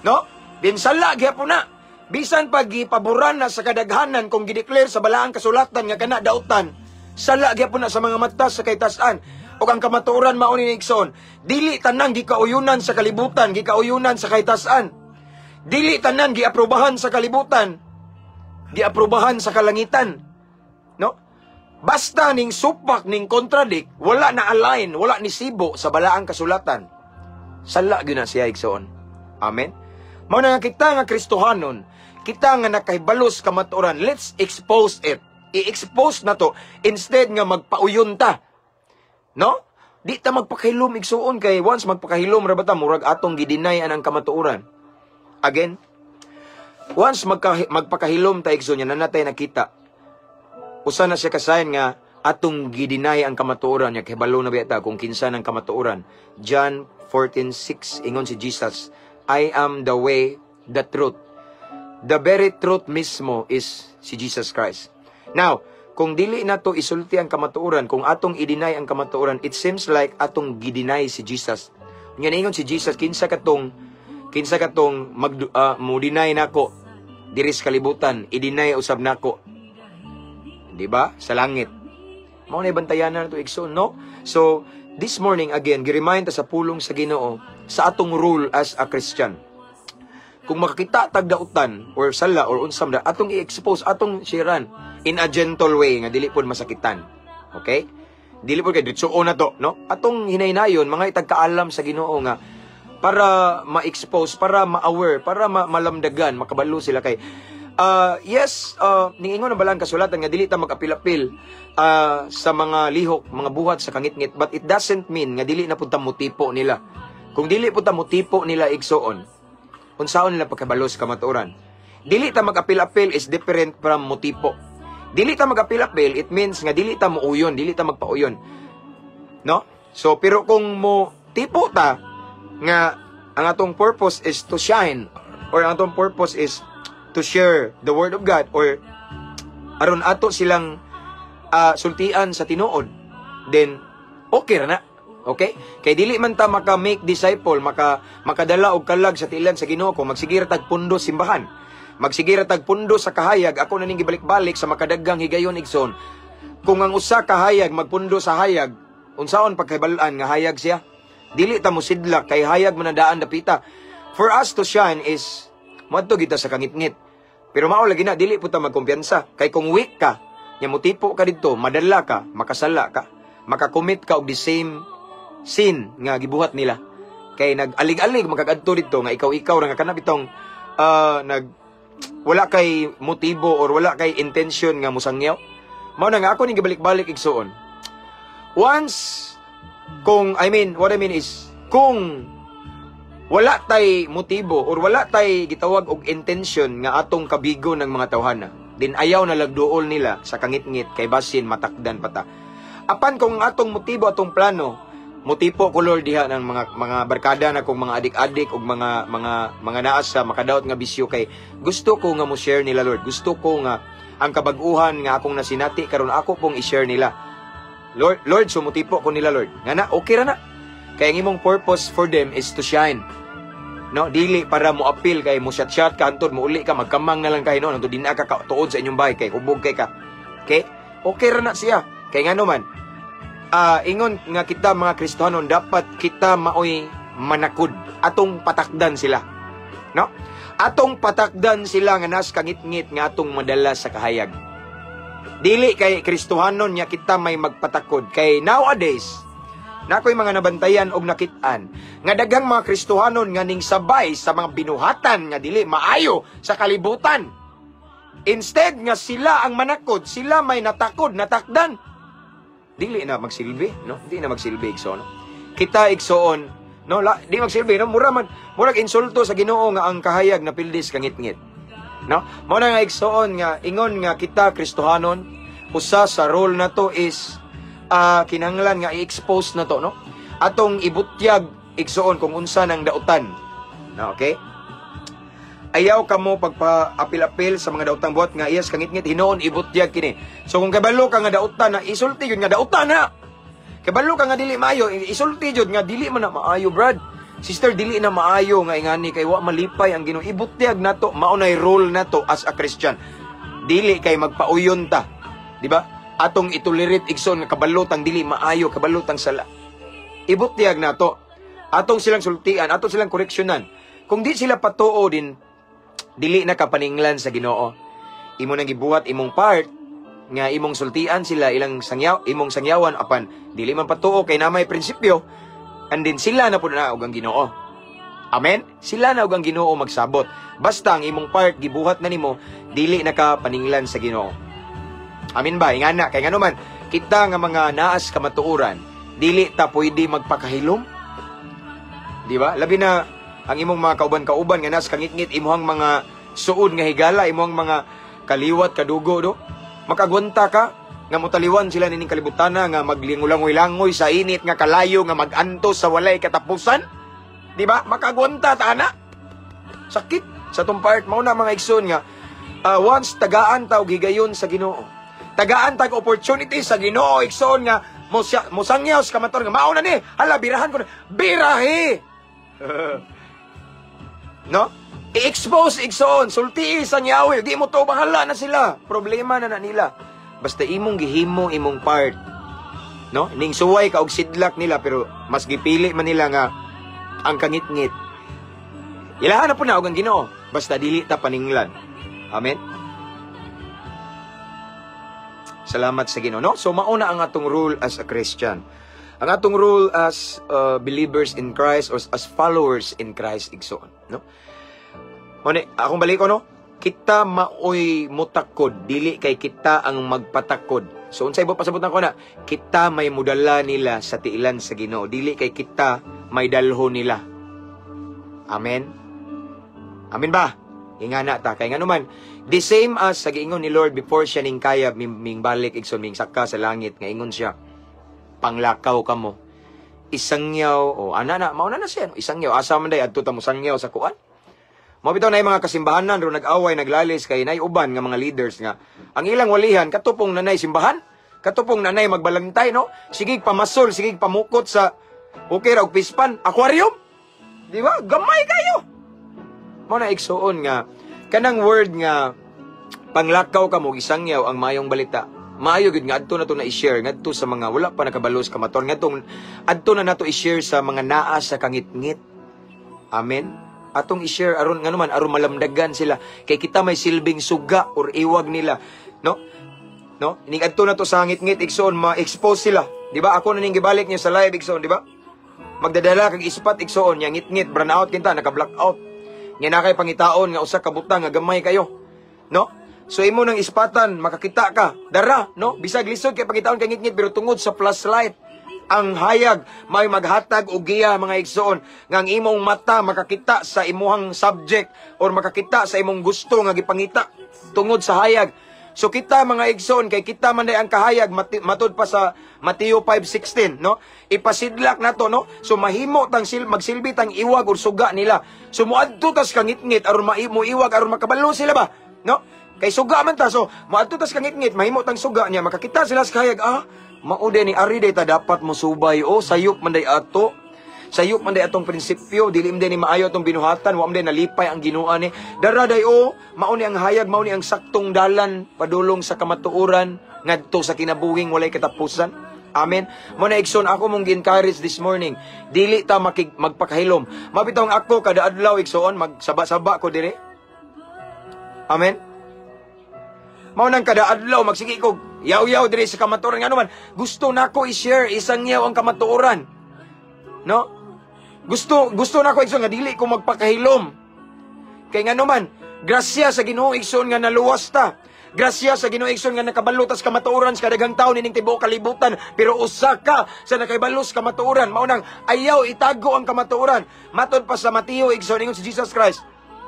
no? Binsala gyapon na. Bisan pag gipaboran na sa kadaghanan kung gideclare sa balaang kasulatan nga kana dautan, sala gyapon na sa mga mata sa kaytas-an. Ug ang kamatuoran mao ni igsoon, dili tanang gikauyunan sa kalibutan, gikauyunan sa kaytas-an. Dili tanan giaprobahan sa kalibutan, giaprobahan sa kalangitan. No? Basta ning supak, ning contradict, wala na align, wala ni sibo sa balaang kasulatan, sala gyud na siya, igsoon. Amen. Mao na nga kita nga Kristohanon, kita nga nakahibalo sa kamatuoran, let's expose it. I-expose na to instead nga magpauyon ta. No? Di ta magpakahilom, igsuon, kay once magpakahilom ra ba ta, murag atong gi-deny ang kamatuoran. Again, once magpakahilom ta, igsoon, nya na natay nakita. Usa na siya ka sign nga atong gi-deny ang kamatuoran nya kahibalo na biya ta kung kinsa ng kamatuoran. John 14:6, ingon si Jesus, "I am the way, the truth." The very truth mismo is si Jesus Christ. Now, kung dili nato isulti ang kamatuoran, kung atong i-deny ang kamatuoran, it seems like atong gi-deny si Jesus. Nya ingon si Jesus, kinsa katong mag mo deny nako diri sa kalibutan, i-deny usab nako. Di ba? Sa langit. Mao na bantayan na to, igsoon, no? So, this morning again, gi-remind ta sa pulong sa Ginoo sa atong role as a Christian. Kung makakita tag dautan or sala or unsam da, atong i-expose, atong sharean in a gentle way nga dili pod masakitan. Okay? Dili pod kay diretso na to, no? Atong hinaynayon mga itagkaalam sa Ginoo nga para ma-expose, para ma-aware, para malamdagan, makabalo sila kay yes, ningingon na balang kasulatan nga dili ta mag-apil-apil sa mga lihok, mga buhat sa kangitngit, but it doesn't mean nga dili na pud ta motipo nila. Kung dili pud ta motipo nila, igsoon, unsaon nila pagkabalo sa kamatuoran? Dili ta mag-apil-apil is different from motipo. Dili ta mag-apil-apil, it means nga dili ta muuyon, dili ta magpauyon. No? So, pero kung mo tipo ta nga ang atong purpose is to shine or ang atong purpose is to share the word of God or aron ato silang sultian sa tinuod, then okay ra na. Okay? Kay dili man ta maka-make disciple, makadala og kalag sa tiilan sa Ginoo kung magsige ra tag pundo simbahan. Magsige ra tag pundo sa kahayag, ako na ning gibalik-balik sa makadaghang higayon, igsoon. Kung ang usa ka hayag magpundo sa hayag, unsaon pagkahibal-an nga hayag siya? Dili ta mosidlak kay hayag man daan dapita. For us to shine is moadto kita sa kangitngit. Pero mao lagi na dili pud ta magkumpiyansa kay kung weak ka, nya motipo ka didto, madala ka, makasala ka, makakommit ka og the same sin nga gibuhat nila. Kay nag-alig-alig magkagadto didto nga ikaw-ikaw ra nga kana bitong nag wala kay motibo or wala kay intention nga musangyaw. Mao na nga ako ning gibalik-balik, igsuon. Once kung I mean, what I mean is kung wala tay motibo or wala tay gitawag og intention nga atong kabigo ng mga tawhana, din ayaw na lagduol nila sa kangitngit kay basin matakdan pa ta. Apan kung ang atong motibo, atong plano, motipo ko, Lord, diha ng mga barkada na kong mga adik-adik ug mga naa sa makadaot nga bisyo kay gusto ko nga mo share nila, Lord. Gusto ko nga ang kabag-uhan nga akong nasinati karon ako pong i-share nila. Lord, Lord, so motipo ko nila, Lord. Nga na, okay ra na. Kay ang imong purpose for them is to shine. No, dili para mo appeal kay mo shot-shot ka antod mo uli ka magkamang na lang kay no, antod di na ka tuod sa inyong bahay kay hubog kay ka. Okay? Okay ra na siya. Kay ngano man ingon nga kita mga Kristohanon dapat kita maoy manakod, atong patakdan sila. No? Atong patakdan sila nga nas kangitngit nga atong madala sa kahayag. Dili kay Kristohanon nya kita may magpatakod kay nowadays nakoy mga nabantayan og nakit-an nga daghang mga Kristohanon nga ning sabay sa mga binuhatan nga dili maayo sa kalibutan. Instead nga sila ang manakod, sila may natakod, natakdan. Dili na magsilbi, no? Di na magsilbi, igsoon. No? Kita, igsoon, no? La, di magsilbi, no? Mura man, murag insulto sa Ginoo nga ang kahayag na pildis kangitngit. No? Mao na nga, igsoon, nga ingon nga kita Kristohanon, usa sa role na to is kinahanglan nga i-expose na to, no? Atong ibutyag, igsoon, kung unsa nang dautan. No, okay? Ayaw kamo pagpa-apil-apil sa mga daotang buhat nga iyas kangitngit, hinuon ibutyag kini. So kung kabalo ka nga dautan na, isulti yun nga dautan na. Kabalo ka nga dili maayo, isulti jud nga dili man na maayo, brad. Sister, dili na maayo nga ingani kay wa malipay ang Ginoo. Ibutyag nato, mao nay role nato as a Christian. Dili kay magpauyon ta. Di ba? Atong itolerate, igsoon, nga kabalotang dili maayo, kabalotang sala. Ibutyag nato. Atong silang sultian, atong silang koreksyonan. Kung di sila patuo din, dili na ka paninglan sa Ginoo. Imo nang gibuhat imong part Nga imong sultian sila, ilang sangyaw, imong sangyawan apan dili man patuo kay na may prinsipyo, and then sila na pud na og ang Ginoo. Amen? Sila na og ang Ginoo magsabot. Basta ang imong part gibuhat na nimo, dili na ka paninglan sa Ginoo. Amen ba? Ingana kay ngano man kita nga mga naas kamatuoran, dili ta pwede magpakahilom. Di ba? Labi na ang imong mga kauban-kauban nga naas kangitngit, imuhang mga suod nga higala, imuhang mga kaliwat kadugo do. Makagwanta ka nga motaliwan sila nining kalibutana nga maglingulangoy-langoy sa init nga kalayo nga magantos sa walay katapusan? Di ba? Makagwanta ta ana. Sakit sa tong part mao na, mga igsoon, nga once tagaan ta og higayon sa Ginoo. Tagaan tag opportunity sa Ginoo, igsoon, nga mo mosangyaw sa kamatuoran nga mao na ni. Hala, birahan ko na. Birahi. No? I-expose, igsoon, sultii sangyawi, di mo to, bahala na sila. Problema na na nila. Basta imong gihimo imong part. No? Ning suway ka og sidlak nila pero mas gipili man nila nga ang kangitngit. Ilahan na po na og ang Ginoo. Basta dili ta paninglan. Amen. Salamat sa Ginoo, no? So mauna ang atong role as a Christian. Ang atong role as believers in Christ or as followers in Christ, igsoon, no? Mao akong balik ko, no? Kita maoy mutakod, dili kay kita ang magpatakod. So unsay bo pasabot nako na, kita may mudala nila sa tiilan sa Ginoo, dili kay kita may dalho nila. Amen. Amen ba? Ingana ta kay ngano man, the same as sa giingon ni Lord before siya ning kaya ming balik, igsoon, ming saka sa langit, nga ingon siya, "Panglakaw kamo, isangyaw." O ana na, mauna na siya, no? Isangyaw, asa man day adto ta mo sangyaw sa kuan? Mao bitaw na mga kasimbahanan ro nag-away, naglalis kay nay uban nga mga leaders nga ang ilang walihan katupong nanay simbahan, katupong nanay magbalantay, no? Sige pamasol, sige pamukot sa okay ra og pispan, aquarium. Di ba? Gamay kayo. Mao na, igsuon, nga kanang word nga panglakaw ka mo, isangyaw ang mayong balita. Maayo gid nga adto na to na i-share ngadto sa mga wala pa nakabalo sa kamatuoran, ngadtong adto na nato i-share sa mga naa sa kangitngit. Amen. Atong i-share aron ngano man, aron malamdagan sila kay kita may silbing suga or iwag nila, no? No, ning adto na to sa ngitngit, igsoon, ma-expose sila, di ba? Ako na ning gibalik niyo sa live, igsoon, di ba? Magdadala kag ispat, igsoon, nya ngitngit, brown out kinta, naka black out nga na kay pangitaon nga usa ka butang nga gamay kayo, no? So imo nang ispatan, makakita ka dara, no? Bisag lisod kay pangitaon kay ngitngit, pero tungod sa flashlight, ang hayag may maghatag og giya, mga igsoon, nga ang imong mata makakita sa imuhang subject or makakita sa imong gusto nga gipangita tungod sa hayag. So kita, mga igsoon, kay kita man day ang kahayag, matud pa sa Mateo 5:16, no? Ipasidlak nato, no? So mahimo tang magsilbi tang iwag or suga nila. So moadto tas kangitngit aron maimo iwag, aron makabalo sila ba, no? Kay suga man ta. So moadto tas kangitngit, mahimo tang suga niya, makakita sila sa kahayag, "Ah, mao ni ari day ta dapat mo subay o sayop man day ato. Sayop man day atong prinsipyo, dili man day ni maayo atong binuhatan, wa man day nalipay ang Ginoo ni. Dara day o, mao ni ang hayag, mao ni ang saktong dalan padulong sa kamatuoran ngadto sa kinabuhing walay katapusan." Amen. Mo na, igsoon, ako mong gi-encourage this morning. Dili ta magpakahilom. Mabitaw ang ako kada adlaw, igsoon, magsaba-saba ko dire. Amen. Mao nang kada adlaw magsige ko yaw-yaw diri sa kamatuoran, ngano man gusto nako i-share, isangyaw ang kamatuoran. No? Gusto gusto nako, igsoon, nga dili ko magpakahilom. Kay ngano man, grasya sa Ginoo, igsoon, nga naluwas ta. Grasya sa Ginoo, igsoon, nga nakabalo tas kamatuoran sa kadaghang tawo nining tibuok kalibutan, pero usa ka sa nakahibalo sa kamatuoran. Mao nang ayaw itago ang kamatuoran. Matod pa sa Mateo, igsoon, ingon si Jesus Christ,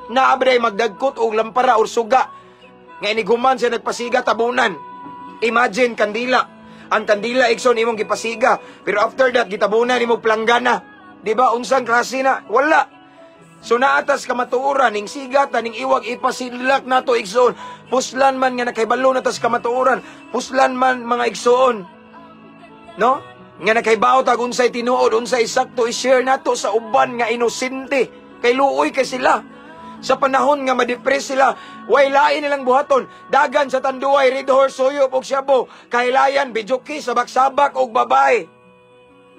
naa ba magdagkot og lampara or suga nga inighuman siya nagpasiga, tabunan? Imagine kandila. Ang kandila, igsoon, imong gipasiga, pero after that gitabunan nimo planggana. Di ba? Unsang klase na? Wala. So naatas kamatuoran ning sigata ning iwag, ipasilak nato, igsoon. Puslan man nga nakahibalo na tas kamatuoran, puslan man, mga igsoon, no? Nga nakahibaw tag unsay tinuod, unsay sakto, i-share nato sa uban nga inosente. Kay luoy kay sila. Sa panahon nga ma-depress sila, way lain nilang buhaton. Dagan sa Tanduay, Red Horse, suyop og shabu, kahilayan, bijuki, sabak-sabak og babay.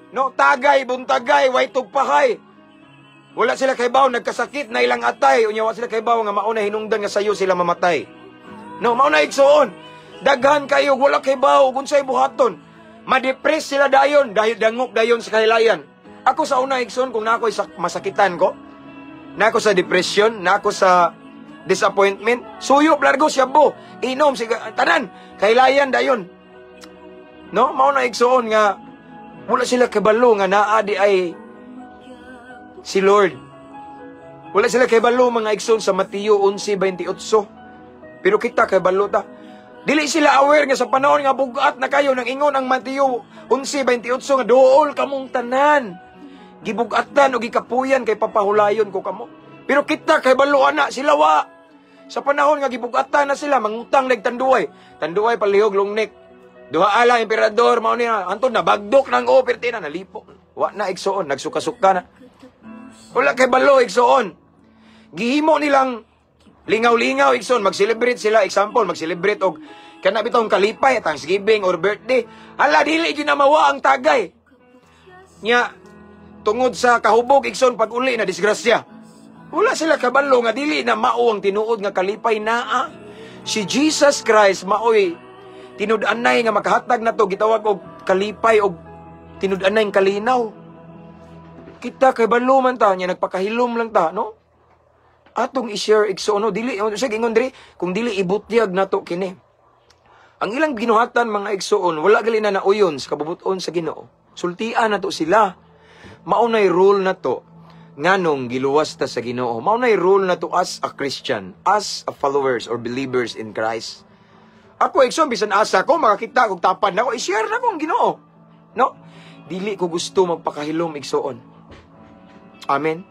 No, tagay, buntagay, way tugpahay. Wala sila kaybaw, nagkasakit na ilang atay. Unya wa sila kaybaw nga mao na hinungdan nga sayo sila mamatay. No, mao na, igsoon. Daghan kayo wala kay bawo kung unsay buhaton. Ma-depress sila dayon dahil dangop dayon sa kahilayan. Ako sa una, igsoon, kung nako masakitan ko, nako sa depression, nako sa disappointment, suyop largo shabu, inom siga tanan, kahilayan dayon. No, mao na, igsoon, nga wala sila kabalo nga naa di ay si Lord. Wala sila kabalo, mga igsoon, sa Mateo 11:28. Pero kita kabalo ta. Dili sila aware nga sa panahon nga bugat na kayo nang ingon ang Mateo 11:28 nga duol kamong tanan. Gibugatan o gikapuyan kay papahulayon ko kamo. Pero kita kay balo ana, sila wa. Sa panahon nga gibugatan na sila, mangutang nagtanduay. Tanduay palihog long neck. Duha ala emperador mao niya. Anton na bagdok nang o perti na nalipo. Wa na, igsoon, nagsuka-suka na. Wala kay balo, igsoon. Gihimo nilang lingaw-lingaw, igsoon, mag-celebrate sila, example, mag-celebrate og kana bitong kalipay, Thanksgiving or birthday. Hala, dili gyud na mawa ang tagay. Nya tungod sa kahubog, igsoon, pag uli na disgrasya. Wala sila kabalo nga dili na mao ang tinuod nga kalipay naa. Si Jesus Christ maoy tinud-anay nga makahatag nato, gitawag og kalipay og tinud-anay kalinaw. Kita kay balo man ta nya nagpakahilom lang ta, no? Atong i-share, igsoon, no, dili sa ingon diri kung dili ibutyag nato kini. Ang ilang ginuhatan, mga igsoon, wala gali na nauyon sa kabubuton sa Ginoo. Sultian nato sila. Mao nay rule nato nganong giluwas ta sa Ginoo. Mao nay rule nato as a Christian, as a followers or believers in Christ. Ako, igsoon, bisan asa ko makakita og tapad nako, i-share na ko ang Ginoo. No? Dili ko gusto magpakahilom, igsoon. Amen.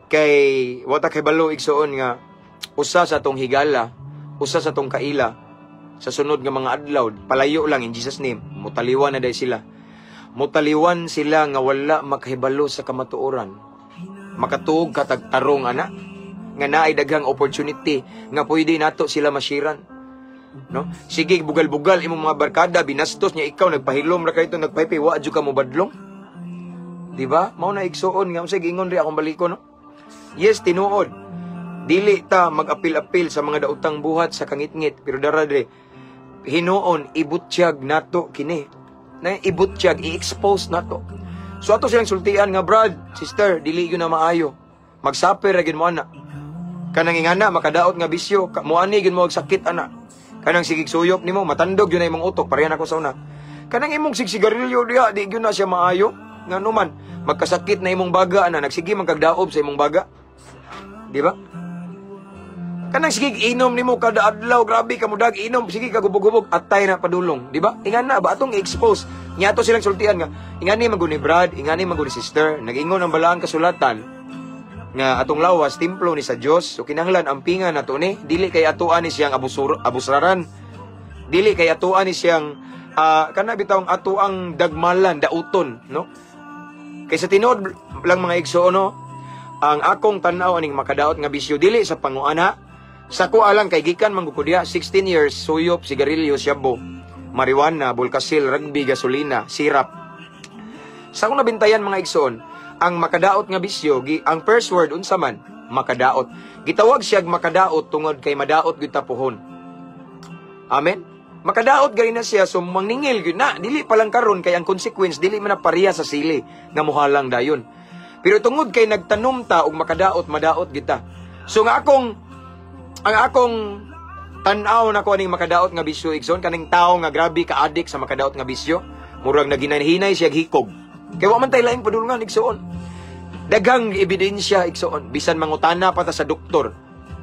Kay wata kay balo, igsoon, nga usa sa atong higala, usa sa atong kaila sa sunod nga mga adlaw, palayo lang in Jesus name, mutaliwan na day sila. Mutaliwan sila nga wala makahibalo sa kamatuoran. Makatuog katag tarong ana nga naay daghang opportunity nga pwede nato sila mashiran. No? Sige, bugal-bugal imong mga barkada, binastos niya ikaw nagpahilom ra kay ito, nagpaypay, wa jud ka mo badlong. Di ba? Mao na, igsuon, nga unsay giingon ri akong baliko, no? Yes, tinuod. Dili ta mag-apil-apil sa mga daotang buhat sa kangitngit, pero dara dire hinuon ibutyag nato kini. Na ibutyag, i-expose nato. So ato silang sultian nga, "Brad, sister, dili gyud na maayo. Magsuffer ra gyud mo ana. Kanang ingana makadaot nga bisyo, moani gyud mo og sakit ana. Kanang sigig suyop nimo, matandog gyud na imong utok," parehan ako sa una. "Kanang imong sigsigarilyo diha, di gyud na siya maayo. Ngano man, magkasakit na imong baga ana, nagsige man kag daob sa imong baga. Di ba? Kanang sige inom nimo kada adlaw, grabe ka mudag inom, sige ka gubog-gubog, atay na padulong, di ba? Ingana ba atong i-expose? Nya ato silang sultian nga, ingani man gud ni Brad, ingani man gud ni sister, nag-ingon ang balaang kasulatan nga atong lawas templo ni sa Dios. So kinahanglan ampingan nato ni, dili kay atoan ni siyang abusur, abusraran. Dili kay atoan ni siyang kana bitawng ato ang dagmalan, dauton, no? Kay sa tinuod lang, mga igsoon, no, ang akong tan-aw aning makadaot nga bisyo, dili sa panguana sa ko alang kay gikan man gud ko diha 16 years, suyop, sigarilyo, shabu, marijuana, bulkasil, rugby, gasolina, sirap. Sa akong nabintayan, mga igsoon, ang makadaot nga bisyo, ang first word unsa man? Makadaot. Gitawag siya makadaot tungod kay madaot gyud ta puhon. Amen. Makadaot gani na siya, so mangningil gyud na, dili pa lang karon kay ang consequence dili man na pareha sa sili nga muhalang dayon. Pero tungod kay nagtanom ta og makadaot, madaot kita. So nga akong ang akong tan-aw nako aning makadaot nga bisyo, igsoon, kaning tawo nga grabe ka adik sa makadaot nga bisyo, murag naginanhinay siya hikog. Kay wa man tay laing padulngan, igsoon. Daghang ebidensya, igsoon, bisan mangutana pa ta sa doktor.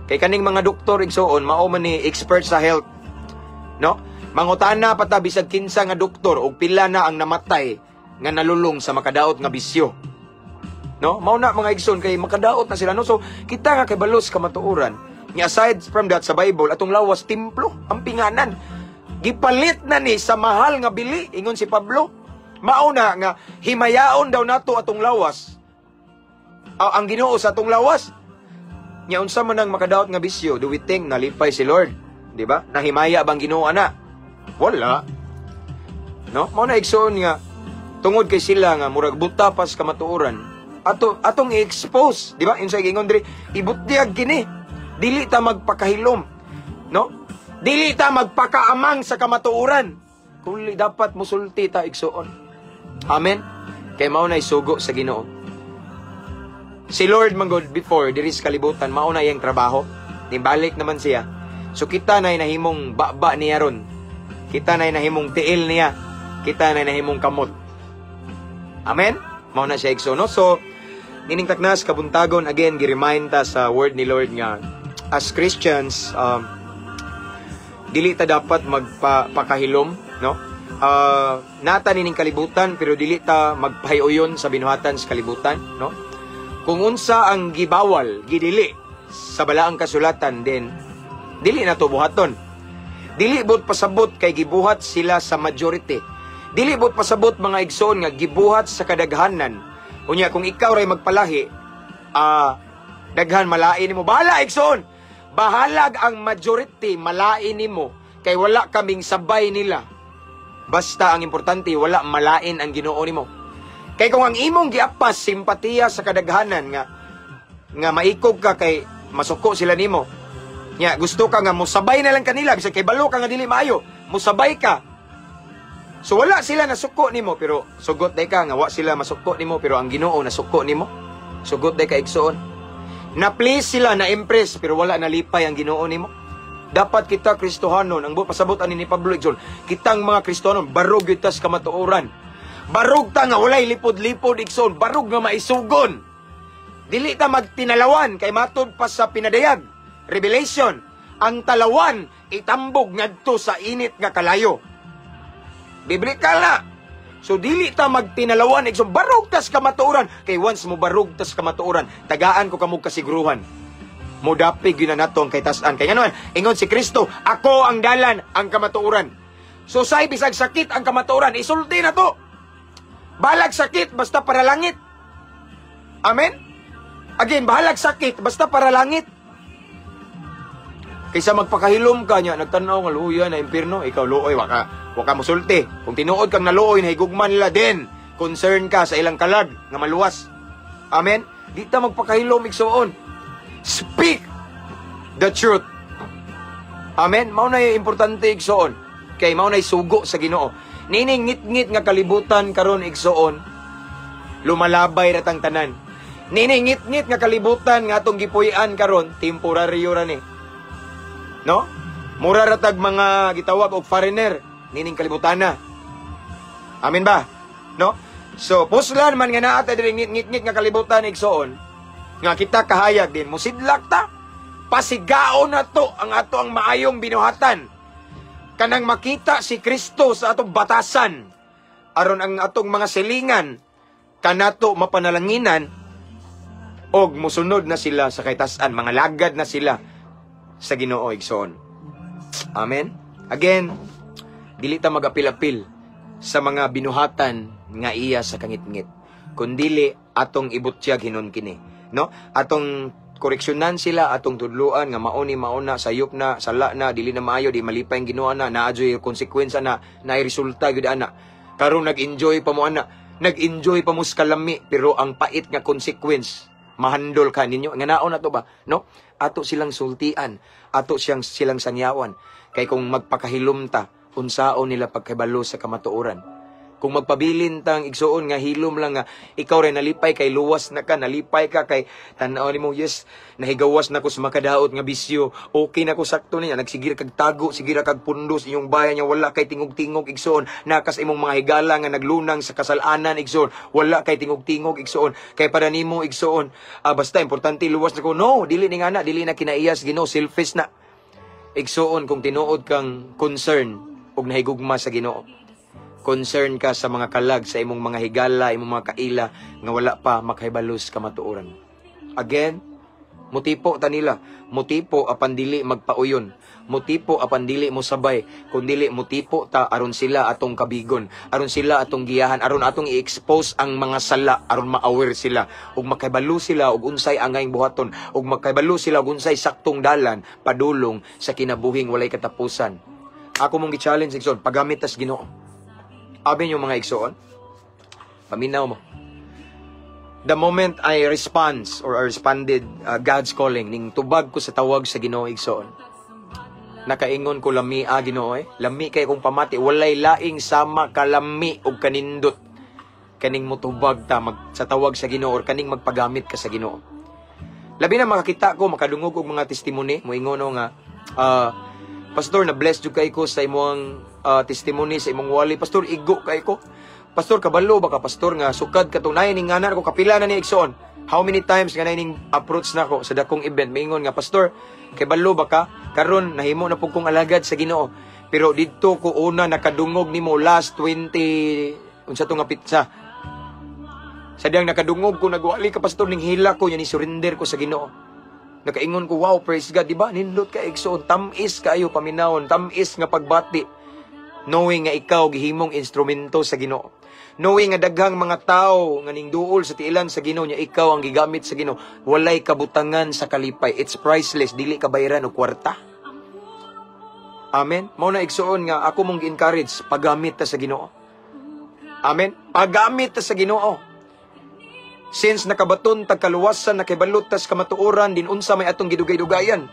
Kay kaning mga doktor, igsoon, mao man ni expert sa health. No? Mangutana pa ta bisag kinsa nga doktor og pila na ang namatay nga nalulong sa makadaot nga bisyo. No? Mao na, mga igsoon, kay makadaot na sila, no. So kita nga kay balos kamatuoran. Nga aside from that, sa Bible, atong lawas templo, ang pinganan. Gipalit na ni sa mahal nga bili, ingon si Pablo. Mao na nga himayaon daw nato atong lawas. Ang Ginoo sa atong lawas. Nya unsa man ang makadaot nga bisyo, do we think nalipay si Lord? Di ba? Nahimaya bang Ginoo ana? Wala. No? Mao na, igsoon, nga tungod kay sila nga murag buta pas kamatuoran, ato atong i-expose, di ba? Unsay giingon diri, ibutyag kini. Dili ta magpakahilom. No? Dili ta magpakaamang sa kamatuoran. Kundi dapat musulti ta, igsuon. Amen. Kay mao na sugo sa Ginoo. Si Lord man gud before diri sa kalibutan, mao na iyang trabaho. Nibalik naman siya. So kita na nahimong baba niya ron. Kita na nahimong tiil niya. Kita na nahimong kamot. Amen? Mao na siya, igsoon, no? So, nining taknas kabuntagon, again, gi-remind ta sa word ni Lord nga as Christians, dili ta dapat magpakahilom, no? Nata nining kalibutan pero dili ta magpahiuyon sa binuhatan sa kalibutan, no? Kung unsa ang gibawal, gidili sa balaang kasulatan din, dili na to buhaton. Dili bot pasabot kay gibuhat sila sa majority. Dili bot pasabot, mga igsoon, nga gibuhat sa kadaghanan. Unya kung ikaw ray magpalahi, daghan malain nimo. Bahala, igsoon. Bahalag ang majority malain nimo kay wala kaming sabay nila. Basta ang importante wala malain ang Ginoo nimo. Kay kung ang imong giapas simpatiya sa kadaghanan nga nga maikog ka kay masuko sila nimo. Nya gusto ka nga mosabay na lang kanila bisag kay balo ka nga dili maayo, mosabay ka. So wala sila nasuko nimo pero sugot day ka nga wa sila masuko nimo pero ang Ginoo nasuko nimo. Sugot day ka, igsoon. Na please sila, na impress pero wala nalipay ang Ginoo nimo. Dapat kita Kristohanon, ang buot pasabot ani ni Pablo, igsoon, kitang mga Kristohanon barog gyud ta sa kamatuoran. Barog ta nga walay lipod-lipod, igsoon, barog nga maisugon. Dili ta magtinalawan kay matud pa sa pinadayag. Revelation, ang talawan itambog ngadto sa init nga kalayo. Biblical na. So dili ta magtinalawan, igsoon, barog tas kamatuoran kay once mo barog tas kamatuoran, tagaan ko kamo kasiguruhan. Modapig gyud na nato ang kaytas-an. Kay ngano, ingon si Kristo, "Ako ang dalan, ang kamatuoran." So say bisag sakit ang kamatuoran, isulti na to. Balag sakit basta para langit. Amen? Again, bahalag sakit basta para langit. Kaysa magpakahilom ka niya, nagtanaw nga luoy na impierno, ikaw luoy, waka musulti. Kung tinuod kang naluoy, nahigugma nila din. Concern ka sa ilang kalag nga maluwas. Amen? Di ta magpakahilom, igsuon. Speak the truth. Amen? Mao na importante, igsuon. Kay mao na sugo sa Ginoo. Nining ngit-ngit nga kalibutan karon, igsuon, lumalabay ra tang tanan. Nining ngit-ngit nga kalibutan nga atong gipuy-an karon, temporaryo ra ni. No? Mura ra tag mga gitawag og foreigner nining kalibutana. Amen ba? No? So, puslan man nga naa ta diri ngit-ngit nga kalibutan, igsoon, nga kita kahayag din, musidlak ta. Pasigaon na to ang ato ang maayong binuhatan. Kanang makita si Kristo sa atong batasan. Aron ang atong mga silingan kanato mapanalanginan og musunod na sila sa kaytas-an, mga lagad na sila sa Ginoo, igsoon. Amen. Again, dili ta magapil-apil sa mga binuhatan nga iya sa kangitngit. Kundili atong ibutyag hinon kini, no? Atong koreksyonan sila, atong tudluan nga mao ni mauna, sayop na, sala na, dili na maayo, di malipay ang Ginoo na, naa juy konsekwensya na, naay resulta gyud ana. Karon nag-enjoy pa mo ana, nag-enjoy pa mo sa kalami, pero ang pait nga consequence mahandol ka ninyo nga naon na to ba, no? Ato silang sultian, ato siyang silang sangyawan kay kung magpakahilom ta, unsaon nila pagkabalo sa kamatuoran? Kung magpabilin tang, igsuon, nga hilom lang nga ikaw rin nalipay kay luwas na ka, nalipay ka kay tan-aw nimo, "Yes, nahigawas na ko sa makadaot nga bisyo, okay na ko, sakto niya," nagsigir kag tago, sigira kag pundos inyong bayan niya, wala kay tingog-tingog, igsuon, nakas imong mga higala nga naglunang sa kasalanan, igsuon, wala kay tingog-tingog, igsuon, kay para nimo, igsuon, basta importante luwas na ko. No, dili ni nga na, dili na kinaiyas Ginoo, selfish na, igsuon. Kung tinuod kang concern ug nahigugma sa Ginoo, concern ka sa mga kalag sa imong mga higala, imong mga kaila nga wala pa makahibalos kamatuoran. Again, mutipo ta nila, mutipo apan dili magpauyon, mutipo apan dili mo sabay, kun dili mutipo ta aron sila atong kabigon, aron sila atong giyahan, aron atong i-expose ang mga sala, aron ma-aware sila ug makahibalo sila og unsay angayng buhaton, ug makahibalo sila og unsay saktong dalan padulong sa kinabuhing walay katapusan. Ako mong gi-challenge, igsoon, pagamit tas Ginoo. Abi yung mga igsoon, paminaw mo. The moment I response or I responded God's calling, ning tubag ko sa tawag sa Ginoo, igsoon. Nakaingon ko, lami a Ginoo eh. Lami kay kong pamati, walay laing sama kalami og kanindot kaning mutubag ta mag, sa tawag sa Ginoo or kaning magpagamit ka sa Ginoo. Labi na makakita ko, makadungog og mga testimony, moingon nga, "Pastor, na bless jud kay ko sa imong testimony, sa imong wali. Pastor, igo kay ko. Pastor, kabalo ba ka, Pastor, nga sukad katong naay ning ngana ko kapila na ni igsoon." How many times nga ning approach na ko sa dakong event, maingon nga, "Pastor, kay balo ba ka? Karon nahimo na pud kong alagad sa Ginoo. Pero didto ko una nakadungog nimo last 20 unsa to nga petsa. Sa diyang nakadungog ko nagwali ka, Pastor, ning hila ko yan, surrender ko sa Ginoo." Nakaingon ko, "Wow, praise God," di ba? Nindot ka, igsoon, tamis kaayo paminawon, tamis nga pagbati. Knowing nga ikaw gihimong instrumento sa Ginoo. Knowing nga daghang mga tao nga ning duol sa tiilan sa Ginoo nya ikaw ang gigamit sa Ginoo. Walay kabutangan sa kalipay. It's priceless, dili ka bayaran og kwarta. Amen. Mao na, igsoon, nga ako mong gi-encourage, paggamit ta sa Ginoo. Amen. Paggamit ta sa Ginoo. Since nakabaton tag kaluwasan, nakabalot tas kamatuoran, din unsa may atong gidugay-dugayan.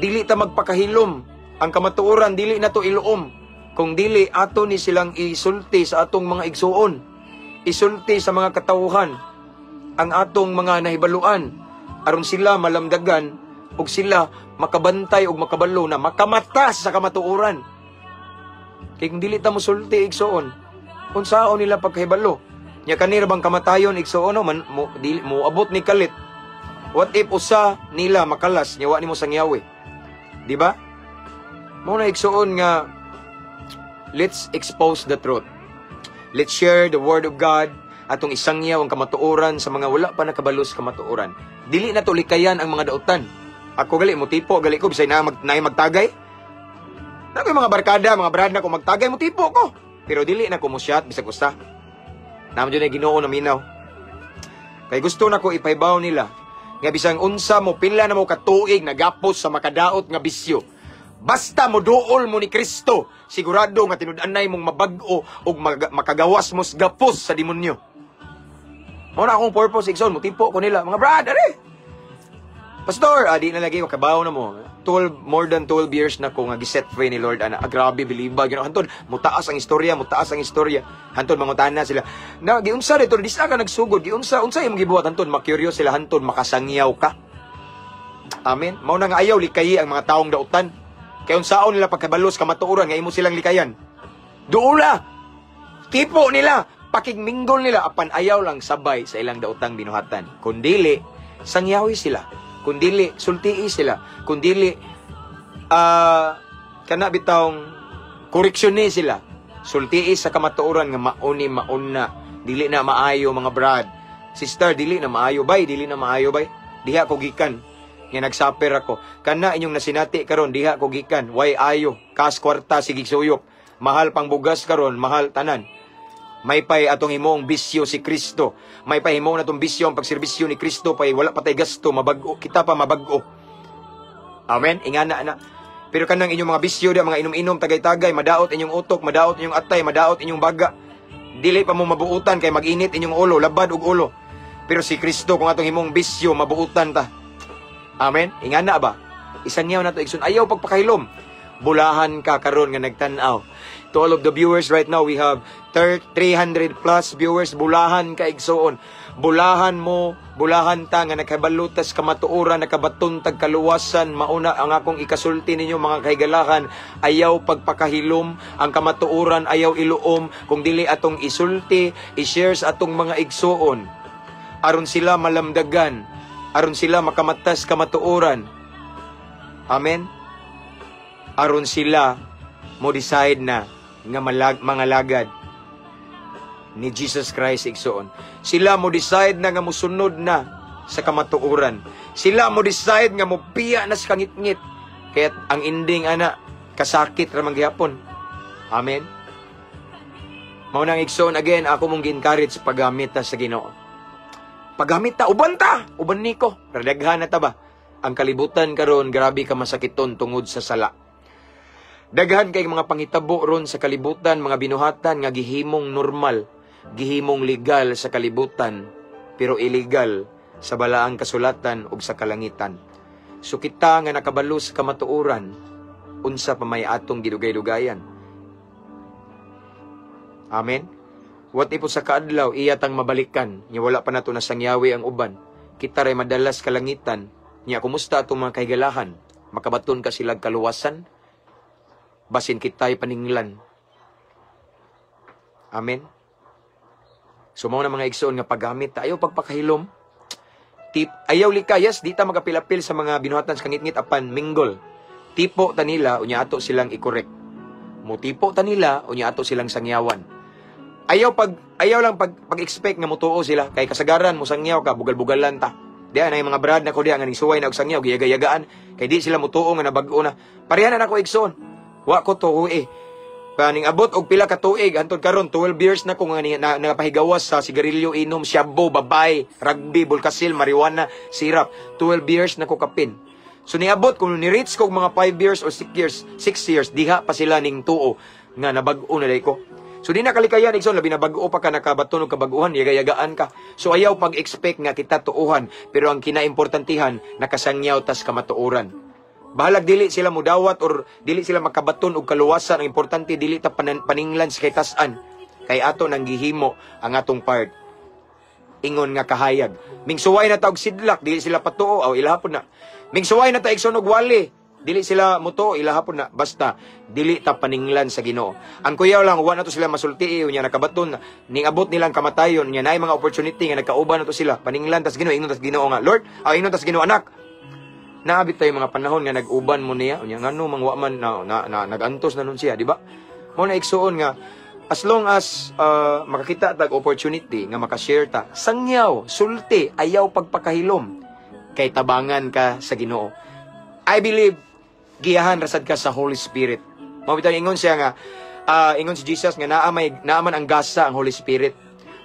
Dili ta magpakahilom. Ang kamatuoran dili na to iluom. Kung dili ato ni silang isulti sa atong mga igsuon. Isulti sa mga katawhan ang atong mga nahibaluan aron sila malamdagan ug sila makabantay ug makabalo na makamata sa kamatuoran. Kay kung dili ta mosulti, igsuon, unsaon nila pagkahibalo? Nya kanira bang kamatayon, igsuon, no, man, mo, dili, mo abot ni kalit. What if usa nila makalas nya wa nimo sangyawi? Di ba? Mao na, igsuon, nga let's expose the truth. Let's share the word of God, atong isangyaw ang kamatuoran sa mga wala pa nakabalo sa kamatuoran. Dili na to likayan ang mga dautan. Ako gali mo tipo gali ko bisay na mag naay magtagay. Na ko mga barkada, mga brad na ko magtagay, mo tipo ko. Pero dili na ko mo shot bisag usa. Naman dyan ay Ginoo na minaw. Kay gusto na ko ipahibaw nila nga bisang unsa mo pila na mo katuig nagapos sa makadaot nga bisyo. Basta mo duol mo ni Kristo, sigurado nga tinud-anay mong mabag-o ug makagawas mo sa gapos sa demonyo. Mao na akong purpose, igsoon, mo tipo ko nila, "Mga brad, are. Pastor, di na lagi ko kabaw na mo." 12, more than 12 years na ko nga giset free ni Lord ana. Ah, grabe biliba gyud hantod mutaas ang istorya, mutaas ang istorya. Hantod mangutana sila. Na giunsa dito, di sa ka nagsugod, giunsa unsa imong gibuhat? Hantod ma-curious sila, hantod makasangyaw ka. Amen. Mao na nga ayaw likayi ang mga taong dautan. Kay unsaon nila pagkabalos kamatuoran nga imo silang likayan? Duula. Tipo nila, pakigminggol nila apan ayaw lang sabay sa ilang daotang binuhatan. Kung dili, sangyawi sila. Kung dili, sultii sila. Kung dili, kana bitawng koreksyon sila. Sultii sa kamatuoran nga mauni mauna. Dili na maayo, mga brad. Sister, dili na maayo bay, dili na maayo bay. Diha ko gikan nga nagsuffer ako. Kana inyong nasinati karon, diha ko gikan. Way ayo, kas kwarta sige suyop. Mahal pang bugas karon, mahal tanan. May pay atong himong bisyo si Kristo. May pay himong natong bisyo ang pagserbisyo ni Kristo pay wala pa tay gasto, mabag-o kita pa mabag-o. Amen. Ingana na. Pero kanang inyong mga bisyo da, mga inom-inom, tagay-tagay, madaot inyong utok, madaot inyong atay, madaot inyong baga. Dili pa mo mabuutan kay mag-init inyong ulo, labad og ulo. Pero si Kristo kung atong himong bisyo, mabuutan ta. Amen. Ingana ba? Isangyaw na to, igsoon. Ayaw pagpakahilom. Bulahan ka karon nga nagtan-aw. To all of the viewers right now, we have 300 plus viewers. Bulahan ka, igsoon. Bulahan mo, bulahan ta nga nakabalutas kamatuoran, nakabaton tag kaluwasan. Mauna ang akong ikasulti ninyo, mga kahigalahan, ayaw pagpakahilom ang kamatuoran, ayaw iluom, kung dili atong isulti, i-share sa atong mga igsoon. Aron sila malamdagan, aron sila makamatas kamatuoran. Amen. Aron sila mo decide na nga mga lagad ni Jesus Christ, igsoon. Sila mo decide na nga musunod na sa kamatuoran. Sila mo decide nga mopiya na sa kangitngit. Kaya ang ending ana kasakit ra man gihapon. Amen. Mao nang, igsoon, again ako mong gi-encourage, paggamit ta sa Ginoo. Paggamit ta, uban ta, uban niko. Radaghan na ta ba? Ang kalibutan karon grabe ka masakiton tungod sa sala. Daghan kay mga pangitabo ron sa kalibutan, mga binuhatan nga gihimong normal, gihimong legal sa kalibutan, pero illegal sa balaang kasulatan ug sa kalangitan. So kita nga nakabalo sa kamatuoran, unsa pa may atong gidugay-dugayan? Amen. What if sa kaadlaw iya tang mabalikan, nya wala pa nato nasangyawi ang uban? Kita ray madalas kalangitan, nya kumusta atong mga kahigalahan? Makabaton ka silag kaluwasan? Basin kita'y paninglan. Amen. So mao na, mga igsoon, nga paggamit ta, ayaw pagpakahilom. Tip, ayaw likayas, di ta magapil-apil sa mga binuhatan sa kangitngit apan mingle. Tipo ta nila, unya ato silang i-correct. Mutipo ta nila, unya ato silang sangyawan. Ayaw lang pag-expect nga mutuo sila kay kasagaran mo sangyaw ka, bugal-bugalan ta. Diya na yung mga brad na ko diya nga ning suway na og sangyaw, giyaga-yagaan kay di sila mutuo nga nabag-o na. Pareha na nako, igsoon. Wa ko tuo eh. Kaning abot og pila ka tuig hantod karon, 12 years na ko nga napahigawas sa sigarilyo, inom, shabu, babay, rugby, bulkasil, marijuana, sirap. 12 years na ko kapin. So niabot kung ni-reach ko og mga 5 years or 6 years, 6 years diha pa sila ning tuo nga nabag-o na day ko. So di na kalikayan, igsoon, labi na bag-o pa ka nakabaton og kabaguhan, yaga-yagaan ka. So ayaw pag-expect nga kita tuohan, pero ang kinaimportantihan, nakasangyaw tas kamatuoran. Bahalag dili sila mudawat or dili sila makabaton og kaluwasan, ang importante dili ta paninglan sa kaytas-an. Kay ato nang gihimo ang atong part. Ingon nga kahayag. Mingsuway na ta og sidlak, dili sila patuo, aw ilahapon na. Mingsuway na ta, igsoon, og wali, dili sila mutuo, ilahapon na. Basta dili ta paninglan sa Ginoo. Ang kuyaw lang, wa na to sila masulti, unya nakabaton ning abot nilang kamatayon, nya naay mga opportunity nga nagkauban na to sila. Paninglan tas Ginoo, ingon tas Ginoo nga, "Lord," aw ingon tas Ginoo, "Anak, naabit tayo mga panahon nga nag-uban mo niya, unya ngano mang wa man na nagantos na nun siya," di ba? Mo na, igsuon, nga as long as makakita tag opportunity nga makashare ta, sangyaw, sulti, ayaw pagpakahilom kay tabangan ka sa Ginoo. I believe giyahan rasad ka sa Holy Spirit. Mao bitaw ingon siya nga ingon si Jesus nga naa man ang gasa ang Holy Spirit.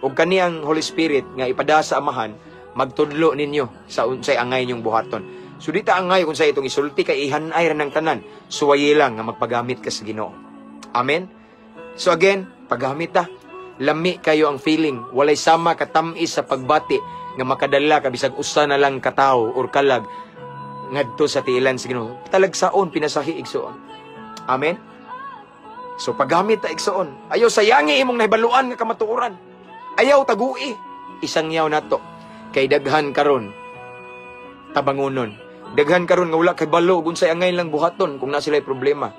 Ug kani ang Holy Spirit nga ipadasa Amahan magtudlo ninyo sa unsay angay ninyong buhaton. So di ta angay kung sa itong isulti kay ihanay ra ng tanan. Suwayi lang nga magpagamit ka sa Ginoo. Amen. So again, paggamit ta. Lami kayo ang feeling, walay sama katamis sa pagbati nga makadala ka bisag usa na lang katawo or kalag ngadto sa tiilan sa Ginoo. Talagsaon pinasahi, igsoon. Amen. So paggamit ta, igsoon. Ayaw sayangi imong nahibaluan nga kamatuoran. Ayaw tagui. Isangyaw nato. Kay daghan karon tabangunon. Daghan karon nga wala kay balo ug unsay angay lang buhaton kung na sila problema.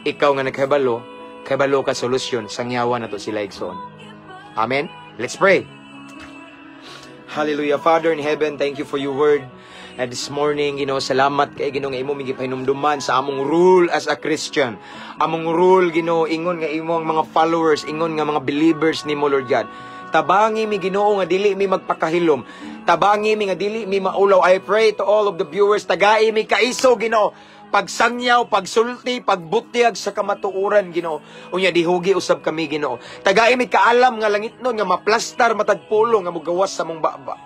Ikaw nga nagkahibalo, kahibalo ka solusyon, sangyawan nato sila, igsoon. Amen. Let's pray. Hallelujah. Father in heaven, thank you for your word. And this morning, salamat kay Ginoo nga imo mi gipahinumduman sa among role as a Christian. Among role, Ginoo, ingon nga imo ang mga followers, ingon nga mga believers nimo, Lord God. Tabangi mi, Ginoo, nga dili mi magpakahilom. Tabangi mi nga dili mi maulaw. I pray to all of the viewers, tagai mi kaiso, Ginoo. Pagsangyaw, pagsulti, pagbutyag sa kamatuoran, Ginoo. Unya dihugi usab kami, Ginoo. Tagai mi kaalam nga langitnon nga maplastar matag pulong nga mugawas sa mong baba.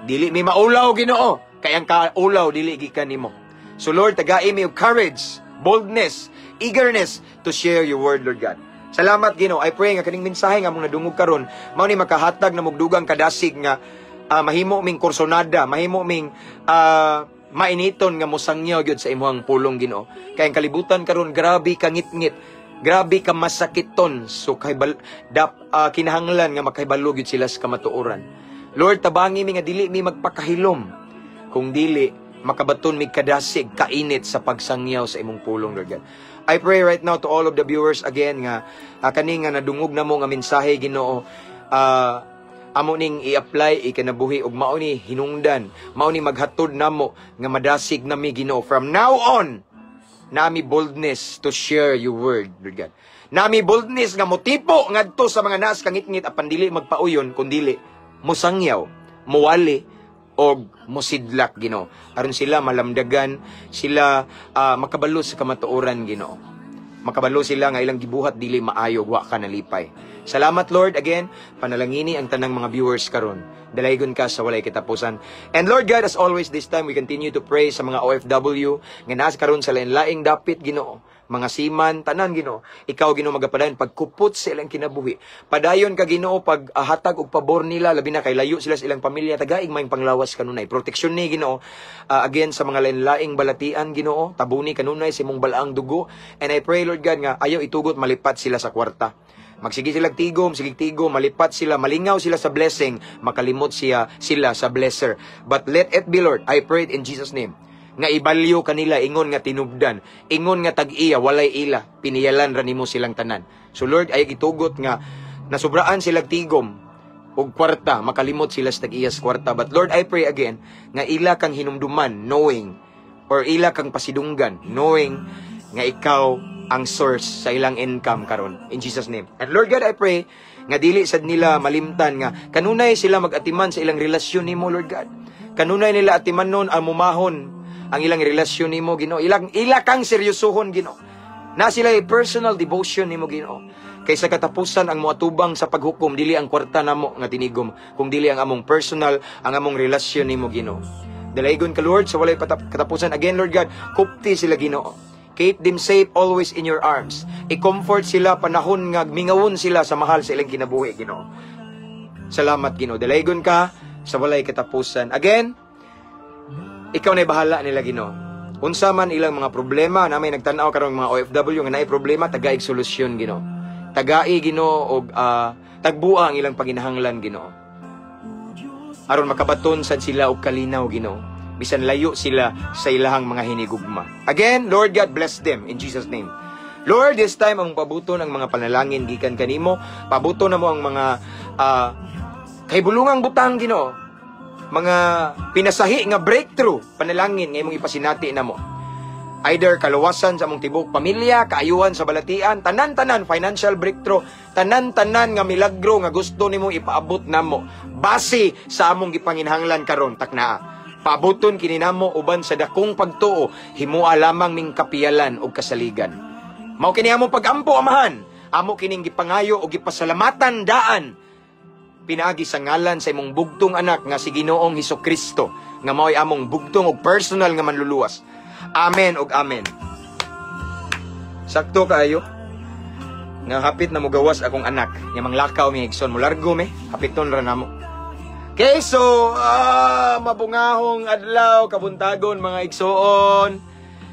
Dili mi maulaw, Ginoo. Kay ang kaulaw dili gikan nimo. So Lord, tagai mi og courage, boldness, eagerness to share your word, Lord God. Salamat, Ginoo. I pray nga kaning mensahe nga among nadungog karon mao ni makahatag na mugdugang kadasig nga mahimo ming kursonada, mahimo ming mainiton nga mosangyaw gyud sa imong pulong, Ginoo. Kay ang kalibutan karon grabe ka ngitngit, grabe ka masakiton. So kay dap kinahanglan nga makahibalo gyud sila sa kamatuoran. Lord, tabangi mi nga dili mi magpakahilom. Kung dili makabaton mi kadasig, kainit sa pagsangyaw sa imong pulong, Lord God. I pray right now to all of the viewers again nga kani nga nadungog namo nga mensahe, Ginoo, amo ning i-apply ikanabuhi ug mao ni hinungdan, mao ni maghatod namo nga madasig nami, Ginoo. From now on, nami boldness to share your word, Lord God. Nami boldness nga motipo ngadto sa mga naas kangitngit apan dili magpauyon kundili mosangyaw, muwali og mosidlak, Ginoo, aron sila malamdagan, sila makabalo sa kamatuoran, Ginoo. Makabalo sila nga ilang gibuhat dili maayo, wa ka nalipay. Salamat, Lord. Again, panalangini ang tanang mga viewers karon. Dalaygon ka sa walay katapusan. And Lord God, as always, this time we continue to pray sa mga OFW nga naas karon sa lain-laing dapit, Ginoo. Mga seaman, tanan, Ginoo. Ikaw, Ginoo, magapadayon pagkupot sa ilang kinabuhi. Padayon ka, Ginoo, pag hatag og pabor nila, labi na kay layo sila sa ilang pamilya, tagaig maayong panglawas kanunay. Proteksyon ni, Ginoo, again sa mga lain-laing balatian, Ginoo, tabuni kanunay sa imong balaang dugo. And I pray, Lord God, nga ayaw itugot malipat sila sa kwarta. Magsige sila tigom, sige tigom, malipat sila, malingaw sila sa blessing, makalimot sila sa blesser. But let it be, Lord, I pray it in Jesus' name, nga ibalyo kanila ingon nga tinubdan, ingon nga tag-iya, walay ila, piniyalan ra nimo silang tanan. So Lord, ay gitugot nga nasubraan sila tigom og kwarta, makalimot sila sa tag-iya sa kwarta. But Lord, I pray again nga ila kang hinumduman, knowing, or ila kang pasidunggan, knowing nga ikaw ang source sa ilang income karon, in Jesus' name. And Lord God, I pray nga dili sad nila malimtan nga kanunay sila mag-atiman sa ilang relasyon nimo, Lord God. Kanunay nila atiman nun ang mumahon ang ilang relasyon nimo, Ginoo. Ilang ila kang seryosohon, Ginoo. Na sila personal devotion nimo, Ginoo. Kay sa katapusan, ang moatubang sa paghukom dili ang kwarta namo nga tinigom, kung dili ang among personal, ang among relasyon nimo, Ginoo. Dalaygon ka, Lord, sa walay katapusan. Again, Lord God, kupti sila, Ginoo. Keep them safe always in your arms. I-comfort sila panahon nga mingawon sila sa mahal sa ilang kinabuhi, Ginoo. Salamat, Ginoo. Dalaygon ka sa walay katapusan. Again, ikaw na bahala nila, Ginoo. Unsa man ilang mga problema na may nagtan-aw karon, mga OFW nga naay problema, tagaig solusyon, Ginoo. Tagai, Ginoo, og tagbuа ang ilang panginahanglan, Ginoo. Aron makabaton sad sila og kalinaw, Ginoo. Bisan layo sila sa ilahang mga hinigugma. Again, Lord God, bless them in Jesus' name. Lord, this time ang pabuton ang mga panalangin gikan kanimo, pabuton na mo ang mga kahibulungang butang, Ginoo. Mga pinasahi nga breakthrough, panalangin nga imong ipasinati namo. Either kaluwasan sa among tibok pamilya, kaayuhan sa balatian, tanan-tanan, financial breakthrough, tanan-tanan nga milagro nga gusto nimong ipaabot namo. Base sa among gipanginhanglan karon, taknaa. Paabuton kini namo uban sa dakong pagtuo, himua lamang ning kapiyalan ug kasaligan. Mao kini among pagampo, Amahan. Amo kining gipangayo ug gipasalamatan daan pinaagi sa ngalan sa imong bugtong anak nga si Ginoong Hesus Kristo, nga mao'y among bugtong ug personal nga manluluwas. Amen ug amen. Sakto kaayo nga hapit na mugawas akong anak. Nga manglakaw mi, igsoon, mulargo mi, hapiton ra namo. Okay, so mabungahong adlaw, kabuntagon, mga igsoon.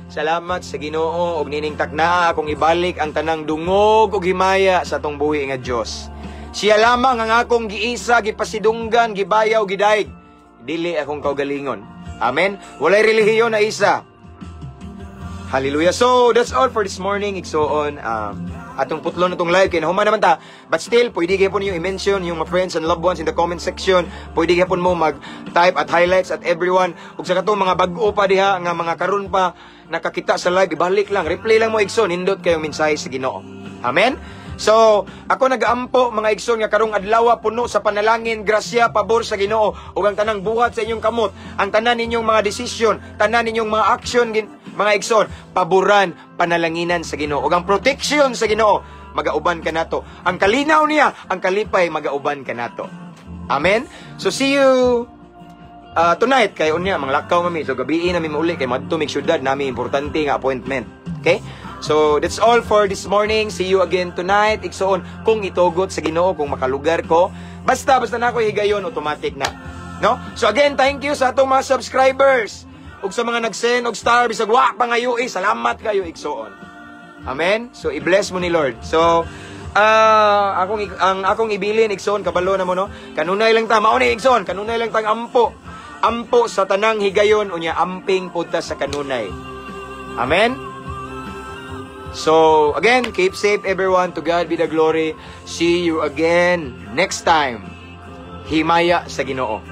Salamat sa Ginoo og nining taknaa akong ibalik ang tanang dungog ug himaya sa atong buhi nga Dios. Siya lamang ang akong giisa, gipasidunggan, gibayaw, gidaig. Dili akong kaugalingon. Amen. Walay relihiyon na isa. Hallelujah. So, that's all for this morning, igsoon. Atong putlon na tong live kay nahuman naman ta. But still, pwede gyapon niyo i-mention yung mga friends and loved ones in the comment section. Pwede gyapon mo mag-type at highlights at everyone. Ug sa katong mga bag-o pa diha nga mga karon pa nakakita sa live, ibalik lang, replay lang mo, igsoon, nindot kayong mensahe sa Ginoo. Amen. So, ako nagaampo, mga igsoon, nga karong adlaw puno sa panalangin, grasya, pabor sa Ginoo ug ang tanang buhat sa inyong kamot, ang tanan ninyong mga desisyon, tanan ninyong mga action, mga igsoon, paboran, panalanginan sa Ginoo. Ug ang protection sa Ginoo magauban kanato. Ang kalinaw niya, ang kalipay, magauban kanato. Amen. So see you tonight kay unya manglakaw mami. So gabii na mi mauli kay madto mig syudad, nami importante nga appointment. Okay? So that's all for this morning. See you again tonight, igsoon, kung itugot sa Ginoo, kung makalugar ko. Basta basta na ako higayon, automatic na. No? So again, thank you sa atong mga subscribers ug sa mga nag-send og star bisag wa pa ngayo eh, salamat kayo, igsoon. Amen. So i-bless mo ni Lord. So ang akong ibilin, igsoon, kabalo na mo, no. Kanunay lang ta mao ni, igsoon, kanunay lang tang ampo. Ampo sa tanang higayon, unya amping pud ta sa kanunay. Amen. So, again, keep safe, everyone. To God be the glory. See you again next time. Himaya sa Ginoo.